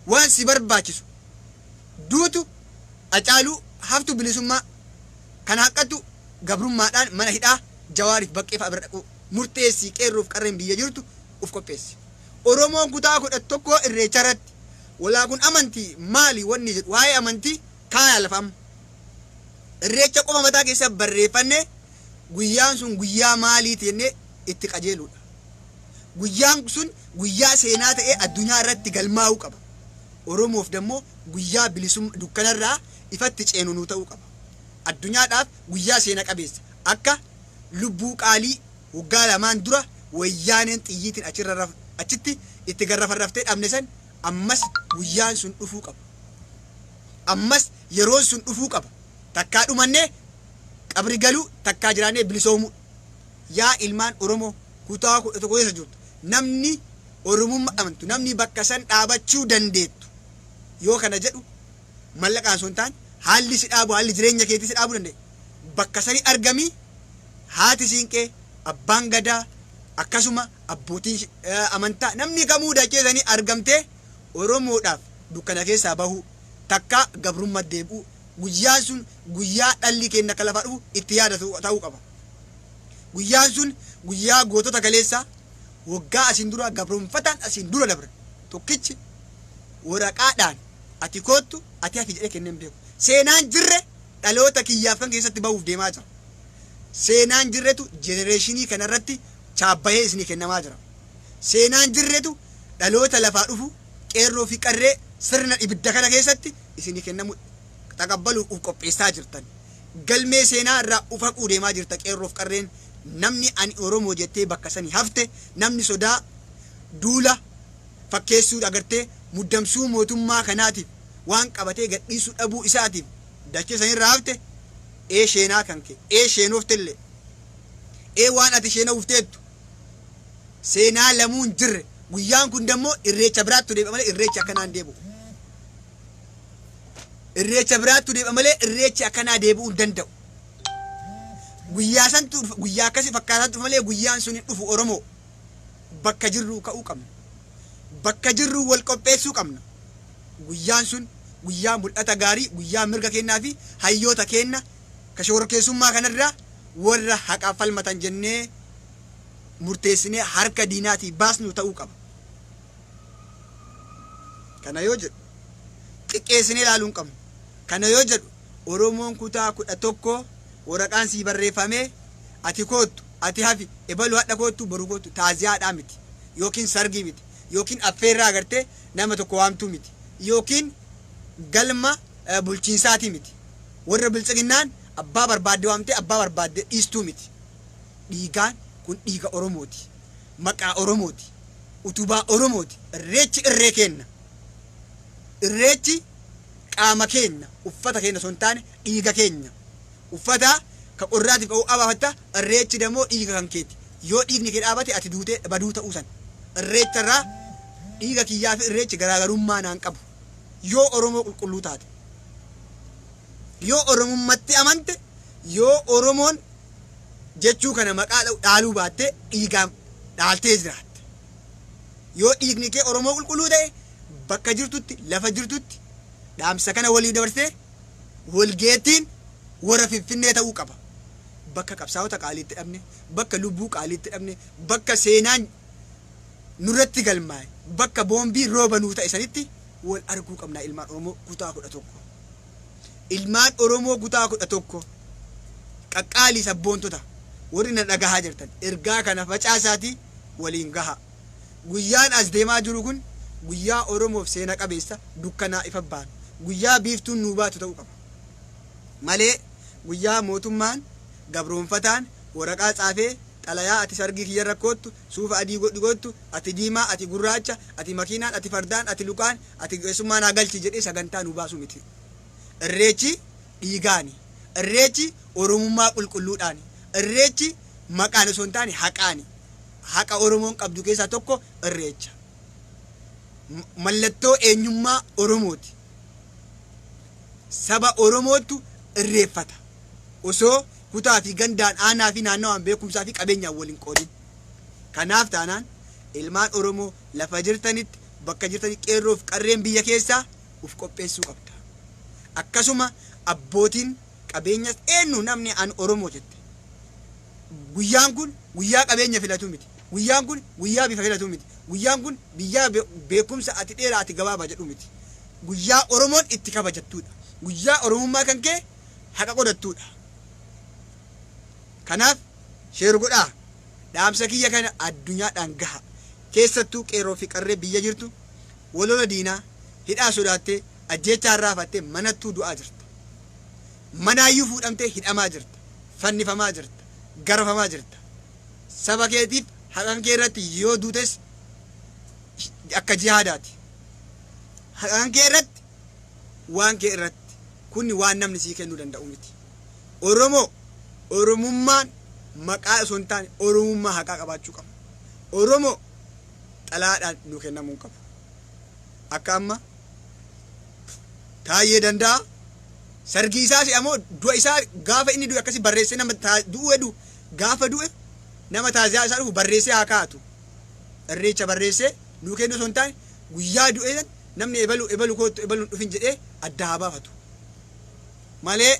waan si barbaachisu duutu Hacaaluu, haftu bilisummaa, kan haqqattu gabrummaadhaan mana hidhaa Jawaariif Baqqee fa'a bira dhaquu murteessii qeerroof qarreen biyya jirtu uf qopheessi. Oromoon kutaa 11 irreecha irratti walaa kun amantii maali wanni jedhu waa'ee amantii kaayaa lafa amma. Irreecha qofa mataa keessa barreeffannee guyyaan sun guyyaa maaliiti jennee itti qajeeluudha. Guyyaan sun guyyaa seenaa ta'ee addunyaa irratti galmaa'uu qaba. Oromoof dammoo guyyaa bilisummaa dukkanarraa ifatti ceenu nuu ta'uu qaba. Addunyaadhaaf guyyaa seena qabeessa akka lubbuu qaalii waggaa lamaan dura wayyaaneen xiyyiitiin achirra achitti itti garrafarraftee dhabne san ammas guyyaan sun dhufuu qaba. Ammas yeroon sun dhufuu qaba. Takkaa dhumannee qabri galuu takkaa jiraannee bilisoomuu. Yaa ilmaan Oromoo kutaa 11 keessa jirtu namni Oromummaa amantu namni bakka san dhaabachuu dandeettu yoo kana jedhu mallaqaan osoo hin taane haalli si dhaabu haalli jireenya keetii si dhaabuu danda'e bakka sani argamii haati siinqee abbaan gadaa akkasuma abbootiin amantaa namni kamuu dachee sanii argamtee Oromoodhaaf dukkana keessaa bahuu takkaa gabrummaa deebi'uu guyyaan sun guyyaa dhalli keenya akka lafaa dhufu itti yaadatu ta'uu qaba. Guyyaan sun guyyaa gootota kaleessaa waggaa asiin dura gabroonfataan asiin dura dabre tokkichi waraqaadhaan ati koottu ati hafi jedhee kennee hin beeku. Seenaan jirre dhaloota kiyyaaf kan keessatti bahuuf deemaa jira. Seenaan jirretu jenereeshinii kanarratti chaabbahee isinii kennamaa jira. Seenaan jirretu dhaloota lafaa dhufu qeerroo fi qarree sirna ibidda kana keessatti isinii kennamu taqabbaluuf uf qopheessaa jirtan. Galmee seenaa irraa uf haquu deemaa jirta qeerroof qarreen namni ani Oromoo jettee bakka sanii hafte namni sodaa duula fakkeessuu agartee muddamsuu mootummaa kanaatiif waan qabatee gadhiisuu dhabuu isaatiif dachee sanirraa hafte ee sheenaa kan kee ee sheenoftellee ee waan ati sheenawufteettu seenaa lamuu hin jirre guyyaan kun dammoo irreecha biraattu deebi'a malee irreechi akkanaa hin deebi'u. Irreecha biraattu deebi'a malee irreechi akkanaa deebi'uu hin danda'u. Guyyaa santu dhufa guyyaa akkasii fakkaataa dhufa malee guyyaan sun hin dhufu Oromoo. Bakka jirruu ka'uu qabna. Bakka jirruu wal qopheessuu qabna. Guyyaan sun guyyaa mul'ata gaarii guyyaa mirga kennaa fi hayyoota keenna ka shororkeessummaa kanarraa warra haqaaf falmatan jennee murteessinee harka diinaatii baasnu ta'uu qaba. Kana yoo jedhu xiqqeessinee ilaaluu hin qabnu. Kana yoo jedhu Oromoon kutaa 11 waraqaan sii barreeffamee ati koottu ati hafi ebalu hadha koottu boru koottu taaziyaadhaa miti yookiin sargii miti yookiin affeerraa agartee nama tokko waamtuu miti yookiin galma bulchiinsaatii miti. Warra biltsiginnaan abbaa barbaadde waamtee abbaa barbaadde dhiistuu miti. Dhiigaan kun dhiiga Oromooti. Maqaa Oromooti. Utubaa Oromooti. Irreechi irree kenna. Irreechi Qaama keenya, uffata keenya osoo hin taane dhiiga keenya. Uffata ka qorraatiif qabu abaafatta, irreechi dammoo dhiiga kan keeti. Yoo dhiigni kee dhaabate ati duutee baduu ta'uu san. Irreecha irraa dhiiga kiyyaa fi irreechi garaagarummaa naan qabu. Yoo Oromoo qulqulluu taate. Yoo Oromummatti amante, yoo Oromoon jechuu kana maqaa dhaaluu baattee dhiigaan dhaaltee jiraatte. Yoo dhiigni kee Oromoo qulqulluu ta'e, bakka jirtutti, lafa jirtutti dhaamsa kana walii dabarsitee walgeettiin warra Finfinnee ta'uu qaba. Bakka qabsaa'ota qaaliitti dhabne, bakka lubbuu qaaliitti dhabne, bakka seenaan nurratti galmaa'e, bakka boombii rooba nuu ta'e sanitti wal arguu qabna ilmaan Oromoo kutaa 11. Ilmaan Oromoo kutaa 11 qaqqaalii sabboontota warri na dhagahaa jirtan ergaa kana facaasaatii waliin gaha. Guyyaan as deemaa jiru kun guyyaa Oromoof seena qabeessa dukkanaa ifa baanu, guyyaa biiftuun nuu baatu ta'uu qaba. Malee guyyaa mootummaan gabroonfataan waraqaa tsaafee xalayaa ati sargii kiyyarra koottu, suufa adii godhi koottu, ati diimaa, ati gurraacha, ati makiinaan, ati fardaan, ati lukaan, ati keessummaa naa galchi jedhee sagantaa nu baasuu miti. Irreechi dhiigaani. Irreechi Oromummaa qulqulluudhaani. Irreechi maqaan osoo hin taane haqaani. Haqa Oromoon qabdu keessaa tokko irreecha. Mallattoo eenyummaa Oromooti. Saba Oromootu irreeffata. Osoo kutaa fi gandaan, aanaa fi naannawaan, beekumsaa fi qabeenyaan wal hin qoodin. Kanaaf taanaan ilmaan Oromoo lafa jirtanitti, bakka jirtanitti qeerroof qarreen biyya keessaa uf qopheessuu qabda. Akkasuma abbootiin qabeenyas eenyu namni an Oromoo jette. Guyyaan kun guyyaa qabeenya filatu miti. Guyyaan kun guyyaa bifa filatu miti. Guyyaan kun biyyaa beekumsa ati dheeraa ati gabaabaa jedhu miti. Guyyaa Oromoon itti kabajattuudha. Guyyaa Oromummaa kan kee haqa qodattuudha. Kanaaf share godhaa. Dhaamsa kiyya kana addunyaadhaan gaha. Keessattuu qeerroo fi qarree biyya jirtu walola diinaa hidhaa sodaattee ajjeechaa raafattee manattuu du'aa jirta. Manaayyuu fuudhamtee hidhamaa jirta. Fannifamaa jirta. Garafamaa jirta. Saba keetiif haqan kee irratti yoo duutes akka jihaadaati. Haqan kee irratti, waan kee irratti kunni waan namni sii kennuu danda'u miti. Oromoo Oromummaan maqaa osoo hin taane Oromummaa haqaa qabaachuu qaba. Oromoo xalaadhaan nu kennamuu hin qabu. Akka amma Taayyee Danda'a sargii isaa si'amoo du'a isaa gaafa inni du'e akkasi barreessee nama du'uu hedu gaafa du'e nama taaziyaa isaa dhufu barreessee haa kaa'atu. Irreecha barreessee nuu kennu osoo hin taane guyyaa du'e namni ebalu ebalu koottu ebalu hin dhufin jedhee adda haa baafatu. Malee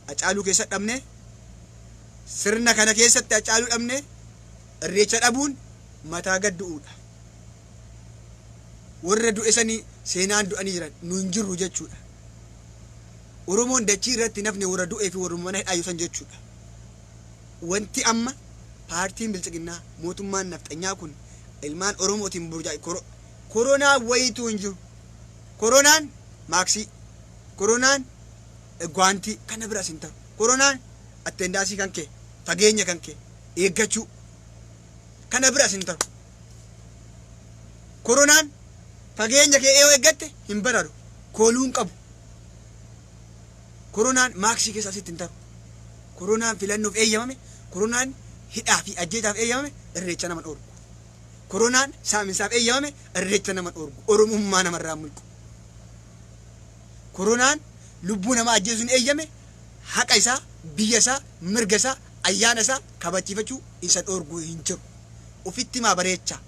Hacaaluu keessa dhabne, sirna kana keessatti Hacaaluu dhabne, irreecha dhabuun mataa gad du'uudha. Warra du'e sanii seenaan du'anii jiran nu hin jirru jechuudha. Oromoon dachii irratti nafne warra du'ee fi warra mana hidhaa san jechuudha. Wanti amma paartiin biltsiginnaa mootummaan nafxanyaa kun ilmaan Oromootiin burjaa koronaa wayituu hin jiru. Koronaan maaksii, koronaan gwaantii kana biraas hin ta'u. Koronaan attendaasii kan kee, fageenya kan kee eeggachuu kana biraas hin ta'u. Koronaan fageenya kee yoo eeggatte hin bararu, kooluu hin qabu. Koronaan maaksii keessa asitti hin ta'u. Koronaan filannoof eeyyamame, koronaan hidhaa fi ajjeechaaf eeyyamame irreecha nama dhoorgu. Koronaan saaminsaaf eeyyamame irreecha nama dhoorgu. Oromummaa namarraa mulqu. Koronaan lubbuu namaa ajjeesuun eeyyame haqa isaa, biyya isaa, mirga isaa, ayyaana isaa kabachiifachuu isa dhoorgu hin jiru. Ofitti maa bareecha.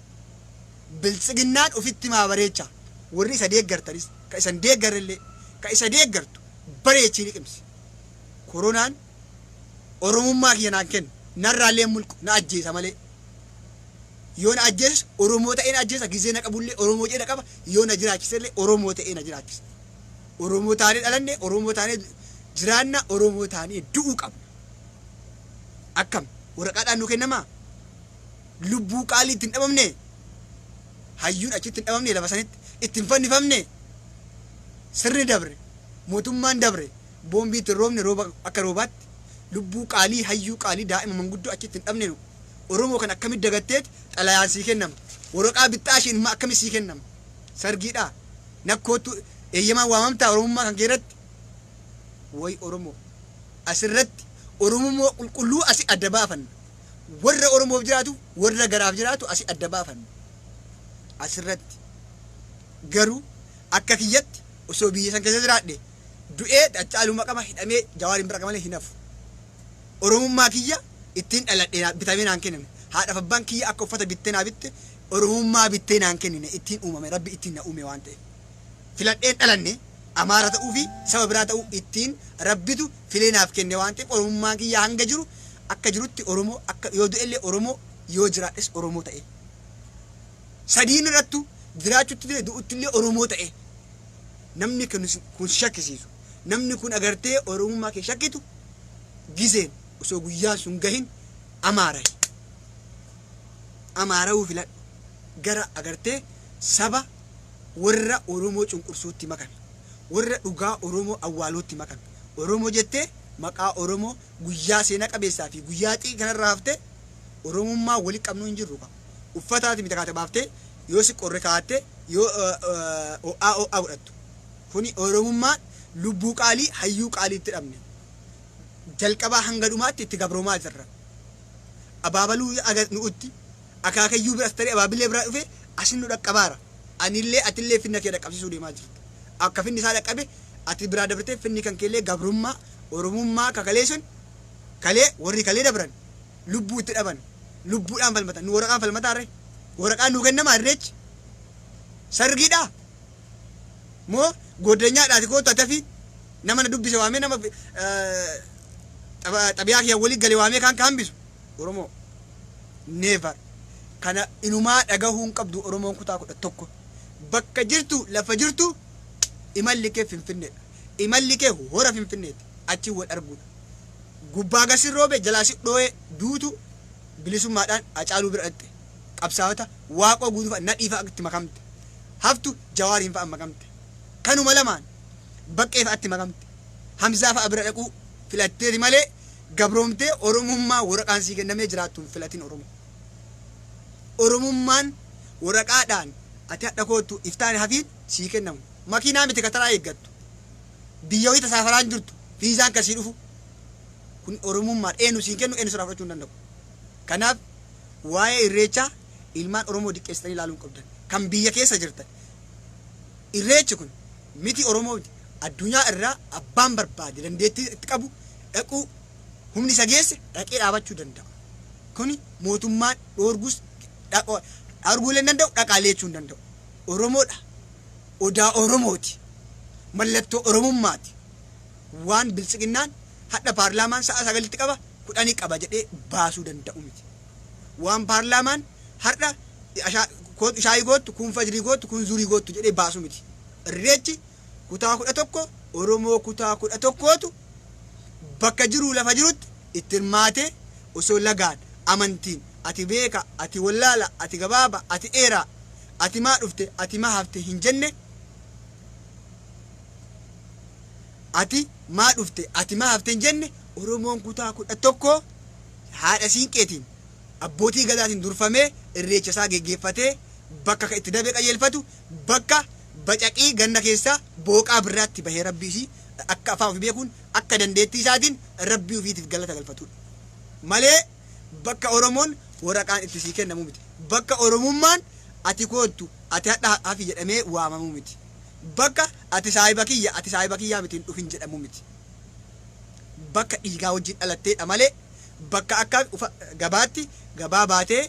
Biltsiginnaan ofitti maa bareecha. Warri isa deeggartanis, ka isa hin deeggarrellee, ka isa deeggartu bareechii liqimsi. Koronaan Oromummaa kiyya naan kennu. Narraallee mulqu, na ajjeesa malee. Yoo na ajjeeses Oromoo ta'ee na ajjeesa, gizee na qabullee Oromoo jedhee na qaba, yoo na jiraachisellee Oromoo ta'ee na jiraachisa. Oromoo taanee dhalanne, Oromoo taanee jiraanna, Oromoo taanee du'uu qabna. Akkam waraqaadhaan nu kennamaa? Lubbuu qaalii ittiin dhabamne? Hayyuun achitti hin dhabamne, lafa sanitti itti hin fannifamne? Sirni dabre, mootummaan dabre, boombii ittiin roobne rooba akka roobaatti lubbuu qaalii, hayyuu qaalii, daa'ima manguddoo achitti hin dhabne nu. Oromoo kan akkamitti dagatteet xalayaan sii kennama? Waraqaa bixxaa isheen immoo akkamitti sii kennama? Sargiidhaa? Nakkoottu Eeyyamaan waamamtaa Oromummaa kan keerratti? Way Oromoo, asirratti Oromummaa qulqulluu asi adda baafanna. Warra Oromoof jiraatu, warra garaaf jiraatu asi adda baafanna asirratti. Garuu akka kiyyatti osoo biyya san keessa jiraadhe, du'ee Haacaaluu maqama hidhamee Jawaariin bira malee hin hafu. Oromummaa kiyya ittiin dhaladhe bitamee naan kenname. Haadhaaf abbaan kiyya akka uffata bittee naa bitte Oromummaa bittee naan kennine. Ittiin uumame, Rabbi ittiin na uume waan ta'eef. Filadheen dhalanne Amaara ta'uu fi saba biraa ta'uu ittiin Rabbitu filee naaf kenne waan ta'eef, Oromummaan kiyya hanga jiru akka jirutti Oromoo, akka yoo du'ellee Oromoo, yoo jiraadhes Oromoo ta'e. Sadiin irrattu jiraachutti illee du'utti illee Oromoo ta'e. Namni kun shakkisiisu, namni kun agartee Oromummaa kee shakkitu, gizeen osoo guyyaan sun gahin Amaarayi. Amaarawuu filadhu. Gara agartee saba warra Oromoo cunqursuutti makame, warra dhugaa Oromoo awwaaluutti makame. Oromoo jettee maqaa Oromoo guyyaa seenaa qabeessaa fi guyyaa xiqqii kanarraa haftee Oromummaa wali qabnuu hin jirru qaba. Uffataati miti kaate baaftee yoo si qorre kaa'attee yoo ho'aa ho'aa godhattu. Kuni Oromummaan lubbuu qaalii, hayyuu qaalii itti dhabne. Jalqabaa hanga dhumaatti itti gabroomaa jirra. Abaabaluu nu'utti akaakayyuu biras tarii abaabilee biraa dhufe asin nu dhaqqabaara. Anillee atillee finna kee dhaqqabsiisuu deemaa jirta. Akka finni isaa dhaqqabe ati biraa dabartee finni kan keellee gabrummaa Oromummaa kakalee sun kalee warri kalee dabran lubbuu itti dhaban, lubbuudhaan falmatan. Nu waraqaan falmataarre? Waraqaan nuu kennamaa? Irreechi sargiidhaa moo goddanyaadhaati? Kootu ati hafi nama na dubbise waamee, nama xabiyaa kiyya walii gale waamee kaan ka hambisu Oromoo never. Kana inumaa dhagahuu hin qabdu. Oromoon kutaa 11 bakka jirtu, lafa jirtu, imalli kee Finfinneedha. Imalli kee hora Finfinneeti. Achi wal arguudha. Gubbaa gasi roobe, jalaa si dhoo'e, duutu bilisummaadhaan Hacaaluu bira dhaqxe. Qabsaa'ota Waaqoo Guutuu fa'a, Nadhii fa'a itti makamte. Haftu Jawaariin fa'a makamte. Kanuma lamaan Baqqee fa'atti makamte. Hamzaa fa'a bira dhaquu filatteeti malee gabroomtee Oromummaa waraqaan sii kennamee jiraattu hin filatin Oromoo. Oromummaan waraqaadhaan ati hadha koottu iftaan hafiin sii kennamu. Makiinaa miti kataraa eeggattu. Biyya wayii tasaafaraan jirtu viizaan kasii dhufu. Kun Oromummaan eenyu siin kennu, eenyu sirraa fudhachuu hin danda'u. Kanaaf waa'ee Irreechaa ilmaan Oromoo diqqeessitanii ilaaluu hin qabdan. Kan biyya keessa jirtan. Irreechi kun miti Oromoo miti. Addunyaa irraa abbaan barbaade dandeettii itti qabu dhaquu, humni isa geesse dhaqee dhaabachuu danda'a. Kuni mootummaan dhoorgus dhoorguu illee hin danda'u, dhaqaalee jechuu hin danda'u. Oromoodha. Odaa Oromooti. Mallattoo Oromummaati. Waan biltsiginnaan hadha paarlaamaan sa'a 9tti qaba, 10 qaba jedhee baasuu danda'u miti. Waan paarlaamaan har'a shaayii goottu, kun fajrii goottu, kun zurii goottu jedhee baasu miti. Irreechi kutaa 11, Oromoo kutaa 11tu bakka jiruu lafa jirutti itti hirmaatee osoo lagaan, amantiin, ati beeka, ati wallaala, ati gabaaba, ati dheeraa, ati maa dhufte, ati maa hafte hin jenne, ati maa dhufte, ati maa hafte hin jenne, Oromoon kutaa 11 haadha siinqeetiin, abbootii gadaatiin durfamee irreecha isaa geggeeffatee bakka itti dabee qajeelfatu, bakka bacaqii ganna keessaa booqaa birraatti bahee Rabbii isii akka afaan ofii beekuun, akka dandeettii isaatiin Rabbii ofiitiif galata galfatudha. Malee bakka Oromoon waraqaan itti sii kennamu miti. Bakka Oromummaan ati koottu, ati hadha hafi jedhamee waamamuu miti. Bakka ati saahiba kiyya, ati saahiba kiyyaa miti, hin dhufin jedhamu miti. Bakka dhiigaa wajjin dhalatteedha malee bakka akka gabaatti gabaa baatee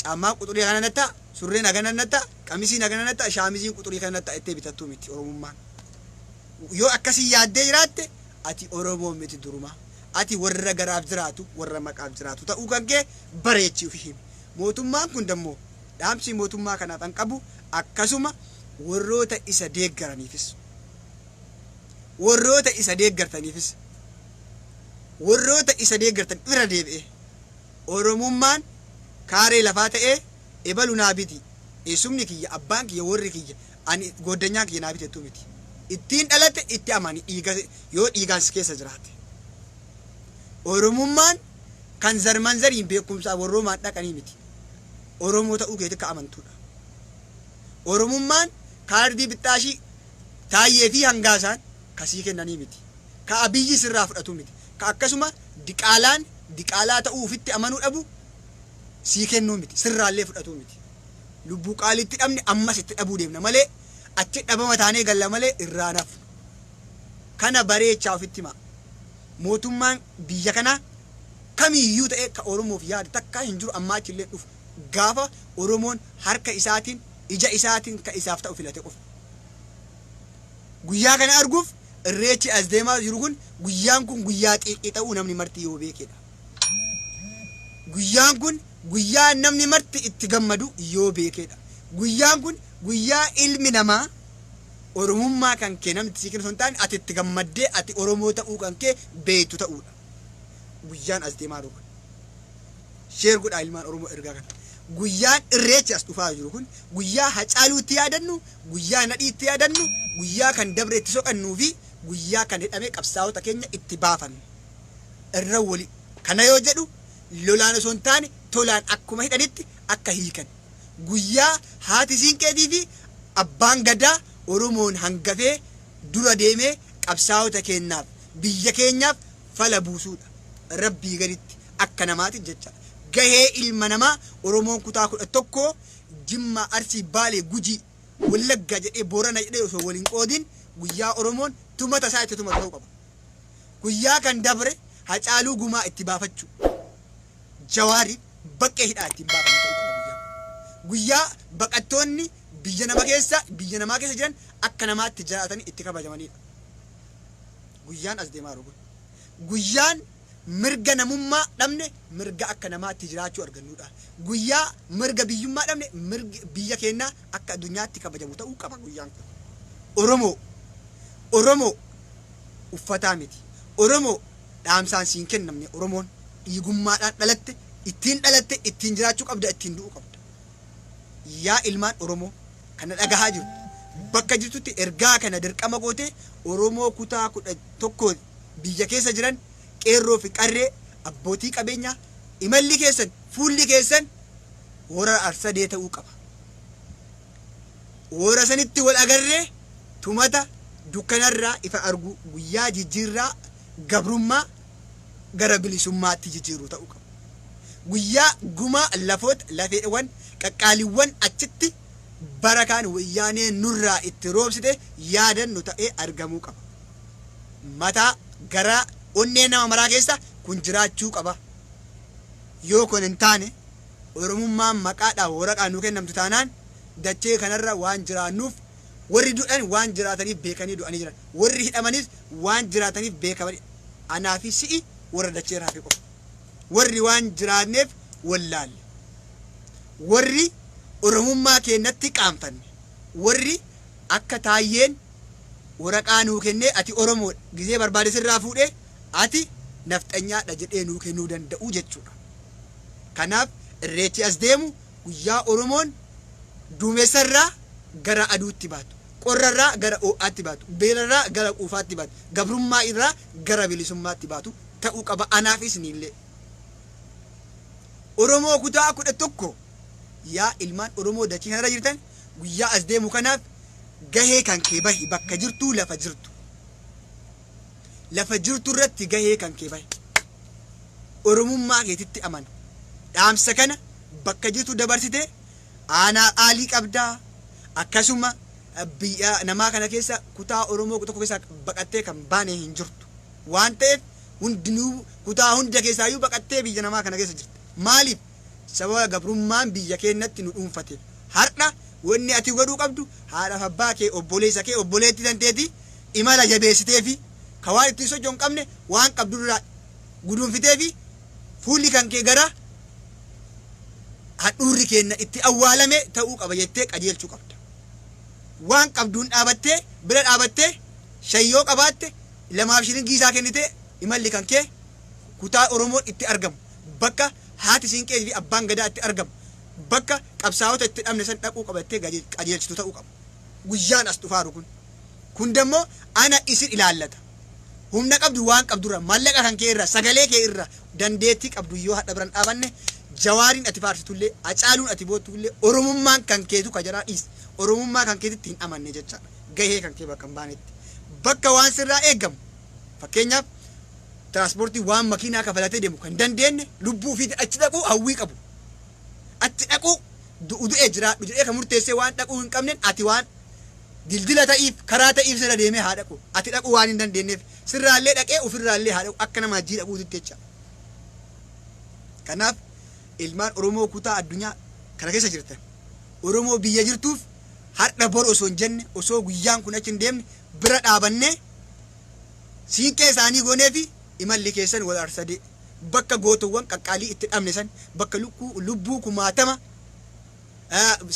caammaa quxurii kana nattaa, surreen hagana nattaa, qamisiin hagana nattaa, shaamiziin quxurii kana nattaa ittee bitattuu miti Oromummaan. Yoo akkasii yaaddee jiraatte ati Oromoo miti duruma. Ati warra garaaf jiraatu, warra maqaaf jiraatu ta'uu kan kee bareechii ofi himi. Mootummaan kun dammoo dhaamsi mootummaa kanaaf an qabu, akkasuma warroota isa deeggaraniifis. Warroota isa deeggartaniifis. Warroota isa deeggartan irra deebi'ee. Oromummaan kaaree lafaa ta'ee ebalu naa biti. Eessumni kiyya, abbaan kiyya, warri kiyya, ani gooddanyaan kiyya naa bitettuu miti. Ittiin dhalate, itti amani, dhiiga yoo dhiigaan si keessa jiraate. Oromummaan kan zarmanzariin beekumsaa warroomaan dhaqanii miti. Oromoo ta'uu keetti akka amantuudha. Oromummaan kaardii bixxaashii Taayyee fi Hangaasaan kasii kennanii miti. Ka Abiyyi sirraa fudhatu miti. Ka akkasuma diqaalaan diqaalaa ta'uu ofitti amanuu dhabu sii kennuu miti. Sirraallee fudhatuu miti. Lubbuu qaaliitti dhabne ammas itti dhabuu deemna malee achi dhabama taanee galla malee irraa nafnu. Kana bareechaa ofitti himaa. Mootummaan biyya kanaa kamiyyuu ta'e ka Oromoof yaadu takkaa hin jiru, ammaa achillee dhufu. Gaafa Oromoon harka isaatiin, ija isaatiin ka isaaf ta'u filate qofa. Guyyaa kana arguuf irreechi as deemaa jiru kun, guyyaan kun guyyaa xiiqii ta'uu namni marti yoo beekedha. Guyyaan kun guyyaa namni marti itti gammadu yoo beekedha. Guyyaan kun guyyaa ilmi namaa Oromummaa kan kee namni sii kennu osoo hin taane ati itti gammaddee ati Oromoo ta'uu kan kee beektu ta'uudha. Guyyaan as deemaa jiru kun. Share godhaa ilmaan Oromoo ergaa kana. Guyyaan irreechi as dhufaa jiru kun guyyaa Hacaaluu itti yaadannu, guyyaa Nadhii itti yaadannu, guyyaa kan dabre itti soqannuu fi guyyaa kan hidhamee qabsaa'ota keenya itti baafannu. Irra wali kana yoo jedhu lolaan osoo hin taane tolaan akkuma hidhanitti akka hiikan. Guyyaa haati siinqeetii fi abbaan gadaa Oromoon hangafee dura deemee qabsaa'ota keenyaaf, biyya keenyaaf fala buusuudha. Rabbii gaditti akka namaati jecha. Gahee ilma namaa Oromoon kutaa 11 Jimma, Arsii, Baalee, Gujii, Wallagga jedhee, Boorana jedhee osoo waliin qoodin guyyaa Oromoon tumata isaa itti tumatu ta'uu qaba. Guyyaa kan dabre Hacaaluu gumaa itti baafachuu. Jawaari baqqee hidhaa ittiin baafannu ta'uu qaba guyyaan kun. Guyyaa baqattoonni biyya namaa keessa jiran akka namaatti jiraatanii itti kabajamanidha. Guyyaan as deemaa jiru kun. Guyyaan mirga namummaa dhabne mirga akka namaatti jiraachuu argannudha. Guyyaa mirga biyyummaa dhabne mirgi biyya keenyaa akka addunyaatti kabajamu ta'uu qaba guyyaan kun. Oromoo, Oromoo uffataa miti. Oromoo dhaamsaan siin kennamne. Oromoon dhiigummaadhaan dhalatte, ittiin dhalatte, ittiin jiraachuu qabda, ittiin du'uu qabda. Yaa ilmaan Oromoo kana dhagahaa jirtu, bakka jirtutti ergaa kana dirqama gootee Oromoo kutaa 11 biyya keessa jiran, qeerroo fi qarree, abbootii qabeenyaa, imalli keessan, fuulli keessan hora Arsadee ta'uu qaba. Hora sanitti wal agarree tumata dukkanarraa ifa arguu, guyyaa jijjiirraa gabrummaa gara bilisummaatti jijjiiruu ta'uu qaba. Guyyaa gumaa lafoota lafeewwan qaqqaaliiwwan achitti bara kaan wayyaanee nurraa itti roobsite yaadannu ta'ee argamuu qaba. Mataa, garaa, onnee nama maraa keessa kun jiraachuu qaba. Yoo kun hin taane, Oromummaan maqaadhaan waraqaan nu kennamtu taanaan, dachee kanarra waan jiraannuuf warri du'an waan jiraataniif beekanii du'anii jiran. Warri hidhamanis waan jiraataniif beekamanii. Anaa fi si'i warra dachee irra hafe qofa. Warri waan jiraanneef wallaalle. Warri Oromummaa keenyatti qaanfanne. Warri akka Taayyeen waraqaa nuu kennee ati Oromoodha gizee barbaade sirraa fuudhee ati nafxanyaadha jedhee nuu kennuu danda'u jechuudha. Kanaaf irreechi as deemu guyyaa Oromoon duumessarraa gara aduutti baatu, qorrarraa gara ho'aatti baatu, beelarraa gara quufaatti baatu, gabrummaa irraa gara bilisummaatti baatu ta'uu qaba anaaf isinillee. Oromoo kutaa 11, yaa ilmaan Oromoo dachee kanarra jirtan, guyyaa as deemu kanaaf gahee kan kee bahi. Bakka jirtuu, lafa jirtu. Lafa jirtu irratti gahee kan kee bahi. Oromummaa keetitti amana. Dhaamsa kana bakka jirtu dabarsite aanaa aalii qabdaa, akkasuma biyya namaa kana keessa kutaa Oromoo tokko keessa baqattee kan baane hin jirtu. Waan ta'eef hundinuu kutaa hunda keessaayyuu baqattee biyya namaa kana keessa jirta. Maaliif? Sababa gabrummaan biyya keenyatti nu dhuunfateef. Har'a wanni ati godhuu qabdu haadhaaf abbaa kee, obboleessa kee, obboleettii tanteeti imala jabeessitee fi ka waan ittiin socho'u hin qabne waan qabdurraa guduunfitee fi fuulli kan kee gara handhuurri keenya itti awwaalame ta'uu qaba jettee qajeelchuu qabda. Waan qabduun dhaabattee bira dhaabattee shayyoo qabaatte lamaaf shilingii isaa kennitee imalli kan kee kutaa Oromoon itti argamu, bakka haati siinqee fi abbaan gadaa itti argamu, bakka qabsaa'ota itti dhabne san dhaquu qabattee qajeelchitu ta'uu qaba. Guyyaan as dhufaaru kun. Kun dammoo ana isin ilaallata. Humna qabdu, waan qabdurra, maallaqa kan kee irraa, sagalee kee irraa, dandeettii qabdu yoo hadha biran dhaabanne, Jawaariin ati faarsitullee, Hacaaluun ati boottullee, Oromummaan kan keetu ka jaraa dhiis. Oromummaa kan keetitti hin amanne jechaadha. Gahee kan kee bakka hin baanetti. Bakka waan sirraa eegamu. Fakkeenyaaf tiraanspoortii waan makiinaa kafalatee deemu kan dandeenye lubbuu ofiitiin achi dhaquu hawwii qabu. Achi dhaquu du'u du'ee jiraadhu jedhee kan murteessee waan dhaquu hin qabneen ati waan dildila ta'iif karaa ta'iif sirra deemee haa dhaqu. Ati dhaquu waan hin dandeenyeef sirraallee dhaqee ofirraallee haa dhaqu akka nama hajjii dhaquutitti jecha. Kanaaf ilmaan Oromoo kutaa addunyaa kana keessa jirtan Oromoo biyya jirtuuf har'a bor osoo hin jenne osoo guyyaan kun achi hin deemne bira dhaabannee siinqee isaanii goonee fi imalli keessan wal arsadee bakka gootowwan qaqqaalii itti dhabne san bakka lubbuu kumaatama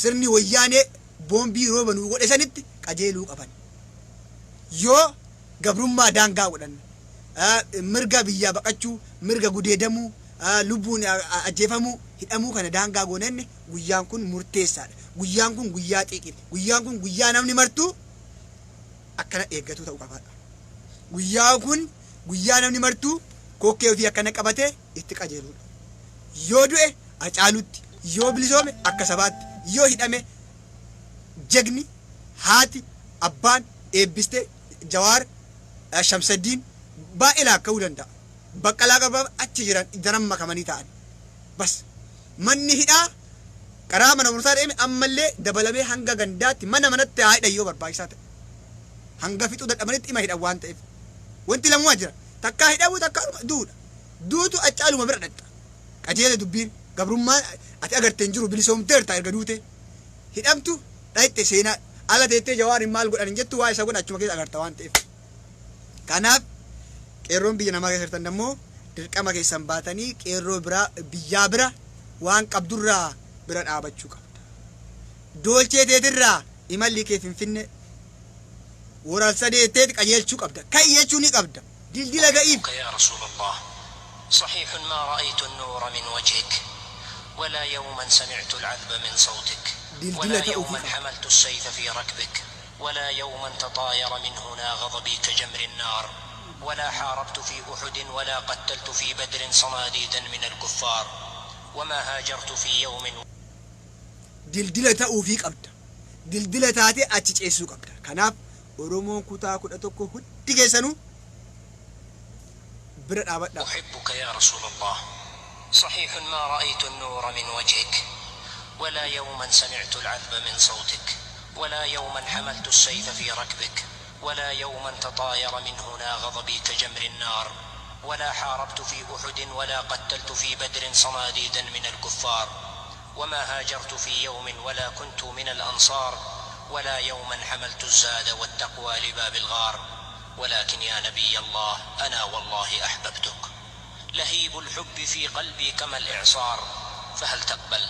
sirni wayyaanee boombii rooba nu godhe sanitti qajeeluu qaban. Yoo gabrummaa daangaa godhanne mirga biyyaa baqachuu, mirga gudeedamuu, lubbuun ajjeefamuu, hidhamuu kana daangaa goonenne guyyaan kun murteessaadha. Guyyaan kun guyyaa xiiqiiti. Guyyaan kun guyyaa namni martuu akkana eeggatu ta'uu qabaadha. Guyyaan kun guyyaa namni martuu kokkee ofii akkana qabatee itti qajeeludha. Yoo du'e Hacaalutti, yoo bilisoome akka sabaatti, yoo hidhame jagni, haati, abbaan eebbiste Jawaar, Shamsaddiin baay'ee laakka'uu danda'a. Baqqalaa Garbaa achi jiran daran makamanii ta'an. Bas manni hidhaa karaa mana barumsaa deeme ammallee dabalamee hanga gandaatti mana manatti haa hidhan yoo barbaachisaa ta'e. Hanga fixuu dadhabanitti ima hidhan waan ta'eef. Wanti lamumaa jira. Takkaa hidhamuu takkaa duudha. Duutu Hacaaluma bira dhaqxa. Qajeela dubbiin gabrummaan ati agarte hin jiru bilisoomteerta erga duute. Hidhamtu dhaqxe seenaa ala teettee Jawaariin maal godhan hin jettu waa isa godhan achuma keessa agarta waan ta'eef. Kanaaf qeerroon biyya namaa keessa jirtan immoo dirqama keessan baatanii qeerroo biraa biyyaa bira waan qabdurraa bira dhaabachuu qabda. Doolchee teetirraa imalli kee Finfinnee waralsadeetteeti qajeelchuu qabda. Ka'i jechuu ni qabda. Dildila ga'iif. أحبك يا رسول الله صحيح ما رأيت النور من وجهك ولا يوما سمعت العذب من صوتك Dildila ولا ta'uufii يوما qabda. حملت السيف في ركبك ولا يوما تطاير من هنا غضبي كجمر النار ولا حاربت في أحد ولا قتلت في بدر صناديدا من الكفار وما هاجرت في يوم Dildila ta'uufii qabda. Dildila taatee achi ceessuu qabda. Kanaaf Oromoon kutaa 11 hundi keessanuu bira dhaabadhaa. أحبك يا رسول الله صحيح ما رأيت النور من وجهك ولا يوما سمعت العذب من صوتك ولا يوما حملت السيف في ركبك ولا يوما تطاير من هنا غضبي كجمر النار ولا حاربت في أحد ولا قتلت في بدر صناديدا من الكفار وما هاجرت في يوم ولا كنت من الأنصار ولا يوما حملت الزاد والتقوى لباب الغار ولكن يا نبي الله أنا والله أحببتك لهيب الحب في قلبي كما الإعصار فهل تقبل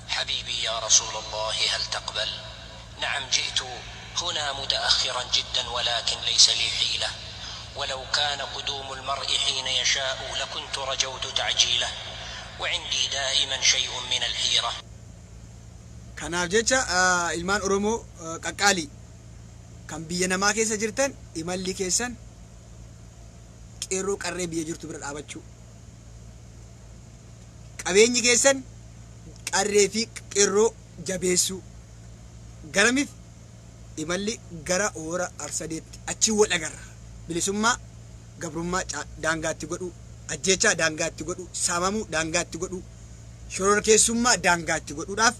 حبيبي يا رسول الله هل تقبل نعم جئت هنا متأخرا جدا ولكن ليس لي حيلة ولو كان قدوم المرء حين يشاء لكنت رجوت تعجيله وعندي دائما شيء من الحيرة. Kanaaf jecha ilmaan Oromoo qaqqaalii kan biyya namaa keessa jirtan imalli keessan qeerroo qarree biyya jirtu bira dhaabachuu. Qabeenyi keessan qarree fi qeerroo jabeessuu. Garamiif imalli gara hora Arsadeetti achi wal agarra. Bilisummaa gabrummaa daangaatti godhuu, ajjeechaa daangaatti godhuu, saamamuu daangaatti godhuu, shororkeessummaa daangaatti godhuudhaaf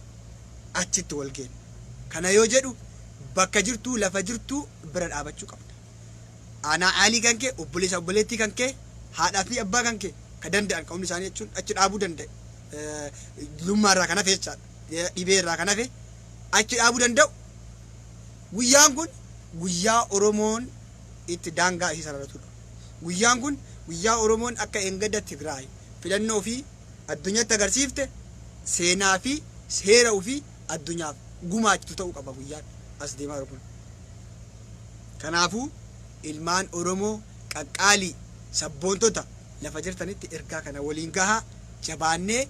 achitti wal geenya. Kana yoo jedhu bakka jirtuu lafa jirtuu bira dhaabachuu qabda. Aanaa aalii kan kee, obboleessa obboleettii kan kee, haadhaa fi abbaa kan kee ka danda'an ka humni isaanii jechuun achi dhaabuu danda'e. Lummaa irraa kan hafe jechaadha. Dhibee irraa kan hafe achi dhaabuu danda'u. Guyyaan kun guyyaa Oromoon itti daangaa isii sararatudha. Guyyaan kun guyyaa Oromoon akka engada Tigraay filannoo fi addunyaatti agarsiifte seenaa fi seera ofii addunyaaf gumaachitu ta'uu qaba guyyaan as deemaa jiru kun. Kanaafuu ilmaan Oromoo qaqqaalii sabboontota lafa jirtanitti ergaa kana waliin gahaa jabaannee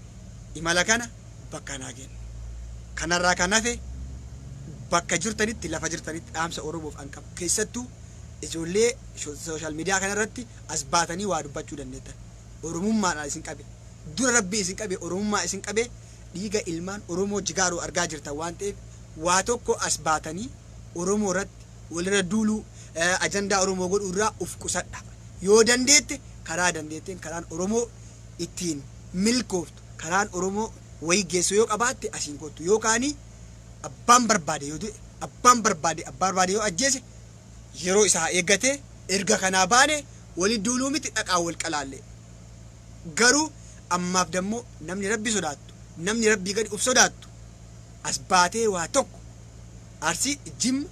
imala kana bakka naa kennu. Kanarraa kan hafe bakka jirtanitti lafa jirtanitti dhaamsa Oromoof an qabu. Keessattuu ijoollee social media kanarratti as baatanii waa dubbachuu dandeettan. Oromummaadhaan isin qabe. Dura Rabbi isin qabe, Oromummaa isin qabe dhiiga ilmaan Oromoo jigaaruu argaa jirtan waan ta'eef waa tokko as baatanii Oromoo irratti Walirra duuluu, ajandaa Oromoo godhuu irraa uf qusadha. Yoo dandeette, karaa dandeetteen, karaan Oromoo ittiin milkooftu, karaan Oromoo wayii geessu yoo qabaatte, asiin kottu. Yookaanii abbaan barbaade yoo du'e, abbaan barbaade abbaa barbaade yoo ajjeese, yeroo isaa eeggate erga kanaa baane wali duuluu miti, dhaqaa wal qalaalle. Garuu ammaaf dammoo namni Rabbi sodaattu, namni Rabbii gadi uf sodaattu, as baatee waa tokko Arsii, Jimma,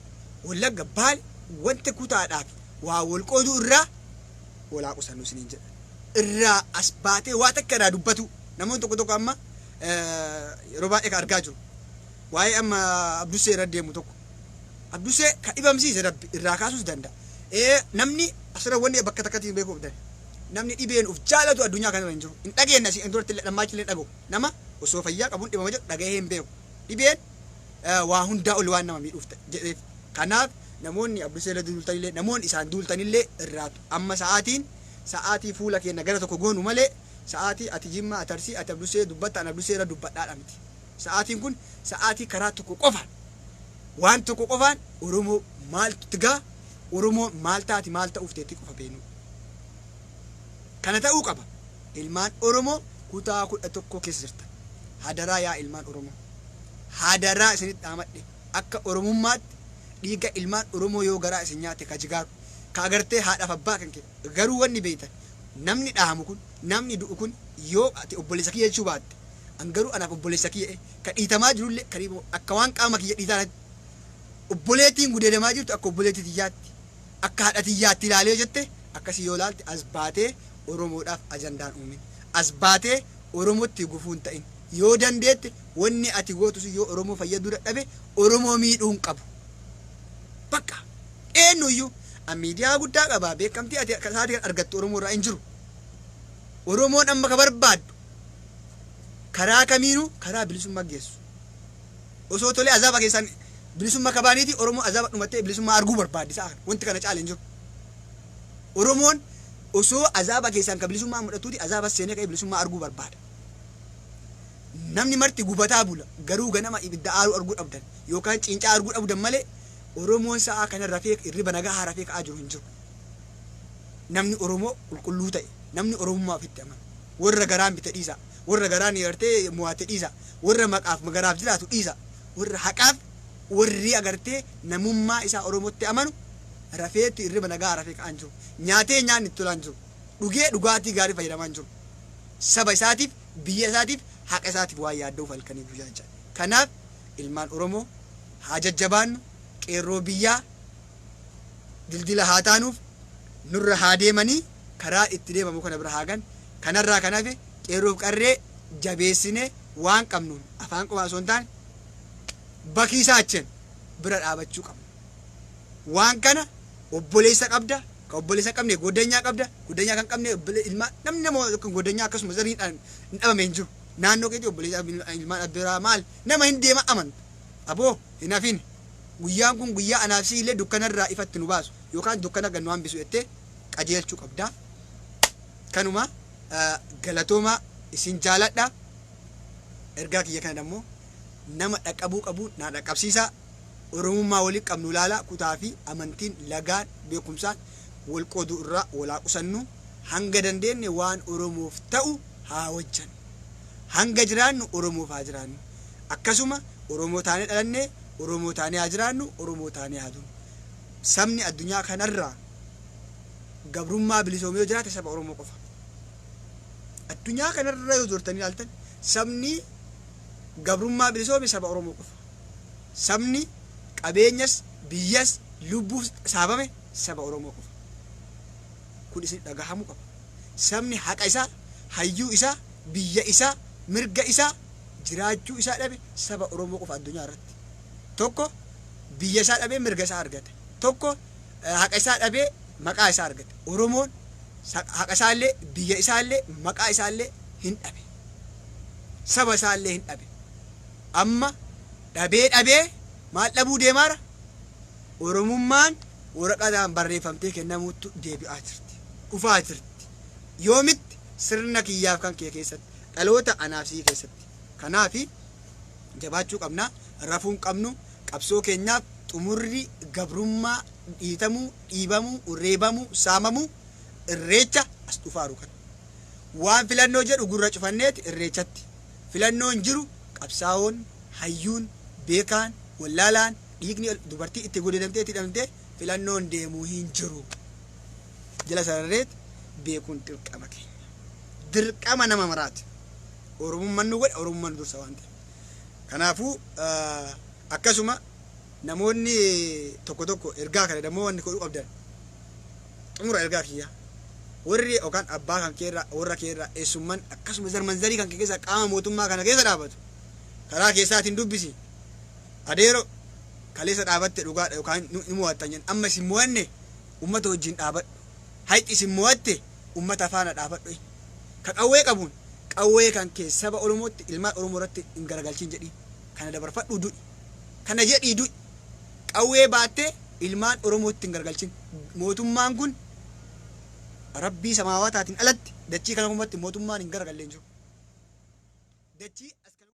Wallagga, Baale wanta kutaadhaaf waa wal qooduu irraa walaa qusannu isiniin jedha. Irraa as baatee waa takka irraa dubbatu namoonni tokko tokko amma yeroo baay'ee kan argaa jiru. Waa'ee amma Abdussee irra deemu tokko. Abdussee kan dhibamsiise Rabbi irraa kaasuus danda'a. Namni asirra wanni bakka takkatti beekuu qabdan. Namni dhibeen uf jaalatu addunyaa kanarra hin jiru. Hin dhageenye, asii duratti illee dhammaachi illee dhaga'u. Nama osoo fayyaa qabuun dhibama jedhu dhagahee hin beeku. Dhibeen waa hundaa ol waan nama miidhuuf jedheef. Kanaaf namoonni Abdussee irra duultanillee, namoonni isaan duultanillee, irraatu amma sa'aatiin sa'aatii fuula keenya gara tokko goonu malee, sa'aatii ati Jimma, ati Arsii, ati Abdussee dubbatta, ani Abdussee irra dubbadhaadha miti. Sa'aatiin kun sa'aatii karaa tokko qofaan, waan tokko qofaan, Oromoo maaltu gaa, Oromoo maal taati, maal ta'uuf teetti qofa beenu. Kana ta'uu qaba. Ilmaan Oromoo kutaa 11 keessa jirtan. Hadaraa yaa ilmaan Oromoo. Hadaraa isinitti dhaamadhe, akka Oromummaatti dhiiga ilmaan Oromoo yoo garaa isin nyaate, ka jigaaru ka agartee haadhaaf abbaa kan kee, garuu wanni beeytan, namni dhahamu kun, namni du'u kun, yoo ati obboleessa kiyya jechuu baatte, an garuu anaaf obboleessa kiyya ka dhiitamaa jirullee, ka dhiibamu akka waan qaama kiyya dhiitaa, obboleettiin gudeedamaa jirtu akka obboleettii tiyyaatti, akka haadha tiyyaatti ilaalee jette, akkasii yoo ilaalte, as baatee Oromoodhaaf ajandaan uumin, as baatee Oromootti gufuu hin ta'in. Yoo dandeette, wanni ati gootu sun yoo Oromoo fayyaduu dadhabe, Oromoo miidhuu hin qabu. Bakka eenyuyyuu an miidiyaa guddaa qabaa, beekamtii ati akka isaatii kan argattu Oromoo irraa hin jiru. Oromoon amma ka barbaaddu karaa kamiinuu karaa bilisummaa geessu. Osoo tolee azaaba keessaan bilisummaa kabaaniiti, Oromoo azaaba dhumattee bilisummaa arguu barbaaddi sa'a kana. Wanti kana caale hin jiru. Oromoon osoo azaaba keessaan ka bilisummaa mudhatuuti, azaaba seenee ka'ee bilisummaa arguu barbaada. Namni marti gubataa bula, garuu ganama ibidda aaruu arguu dhabdan yookaan ciincaa arguu dhabdan malee, Oromoon sa'a kana rafee irriba nagaa rafee ka'aa jiru hin jiru. Namni Oromoo qulqulluu ta'e, namni Oromummaa ofitti amanu, warra garaan bite dhiisa, warra garaan gartee mo'ate dhiisa, warra maqaaf garaaf jiraatu dhiisa, warra haqaaf, warri agartee namummaa isaa Oromootti amanu rafeetti irriba nagaa rafee ka'aa hin jiru. Nyaatee nyaanni itti tolaan jiru. Dhugee dhugaatii gaarii fayyadamaa hin jiru. Saba isaatiif, biyya isaatiif, haqa isaatiif waan yaadda'uuf halkanii guyyaa jecha. Kanaaf ilmaan Oromoo haa jajjabaannu, qeerroo biyyaa dildila haa taanuuf, nurra haa deemanii karaa itti deemamu kana bira haa gan. Kanarraa kan hafe qeerroof qarree jabeessine waan qabnuun, afaan qofaa osoo hin taane bakiisaa achen bira dhaabachuu qabna. Waan kana obboleessa qabda, ka obboleessa qabne goddanyaa qabda, goddanyaa kan qabne ilmaa namni nama goddanyaa akkasuma zariidhaan hin dhabame hin jiru. Naannoo keetti obboleessa, ilmaan abbiraa maal nama hin deema amanta. Aboo hin hafin. Guyyaan kun guyyaa anaaf si illee dukkanarraa ifatti nu baasu yookaan dukkana gad nu hambisu jettee qajeelchuu qabda. Kanuma, galatooma, isin jaaladha. Ergaa kiyya kana immoo nama dhaqqabuu qabu naa dhaqqabsiisa. Oromummaa waliin qabnu ilaala, kutaa fi amantiin, lagaan, beekumsaan wal qooduu irraa walaa qusannu. Hanga dandeenye waan Oromoof ta'u haa hojjannu. Hanga jiraannu Oromoof haa jiraannu. Akkasuma Oromoo taanee dhalanne, Oromoo taanee haa jiraannu, Oromoo taanee haa duunu. Sabni addunyaa kanarraa gabrummaa bilisoomee yoo jiraate saba Oromoo qofa. Addunyaa kanarra yoo zortanii ilaaltan, sabni gabrummaa bilisoome saba Oromoo qofa. Sabni qabeenyas, biyyas, lubbuus saamame saba Oromoo qofa. Kun isin dhagahamuu qaba. Sabni haqa isaa, hayyuu isaa, biyya isaa, mirga isaa, jiraachuu isaa dhabe saba Oromoo qofa addunyaa irratti. Tokko biyya isaa dhabee mirga isaa argate. Tokko haqa isaa dhabee maqaa isaa argate. Oromoon haqa isaallee, biyya isaallee, maqaa isaallee hin dhabe. Saba isaallee hin dhabe. Amma dhabee dhabee maal dhabuu deemaara? Oromummaan waraqaadhaan barreeffamtee kennamuutu deebi'aa jirti. Dhufaa jirti. Yoomitti? Sirna kiyyaaf kan kee keessatti, dhaloota anaaf sii keessatti. Kanaafi jabaachuu qabna, rafuu hin qabnu, qabsoo keenyaaf. Xumurri gabrummaa, dhiitamuu, dhiibamuu, reebamuu, saamamuu irreecha as dhufaaru kana. Waan filannoo jedhu gurra cufanneeti irreechatti. Filannoon jiru qabsaa'oon, hayyuun, beekaan, wallaalaan, dhiigni dubartii itti gudeedamtee itti hidhamtee filannoon deemuu hin jiru. Jala sararreet beekuun dirqama keenya. Dirqama nama maraati. Oromummaan nu godha, Oromummaan nu dursa waan ta'eef. Kanaafuu akkasuma namoonni tokko tokko ergaa kana dammoo wanni godhuu qabdan. Xumura ergaa kiyyaa. Warri yookaan abbaa kan keerraa, warra keerraa, eessumman akkasuma zarmanzarii kan keessa qaama mootummaa kana keessa dhaabatu. Karaa keessaatiin dubbisi. Adeero kaleessa dhaabatte dhugaadha yookaan ni mo'attan jenna. Amma isin mo'anne uummata wajjin dhaabadhu. Hayxi isin mo'atte uummata faana dhaabadhu. Ka qawwee qabuun qawwee kan kee saba Oromootti ilmaan Oromoo irratti hin garagalchin jedhii. Kana dabarfadhu du'i. Kana jedhii du'i. Qawwee baattee ilmaan Oromootti hin garagalchin. Mootummaan kun rabbii samaawataatiin alatti dachii kana ummatti mootummaan hin garagallee hin jiru. Dachii as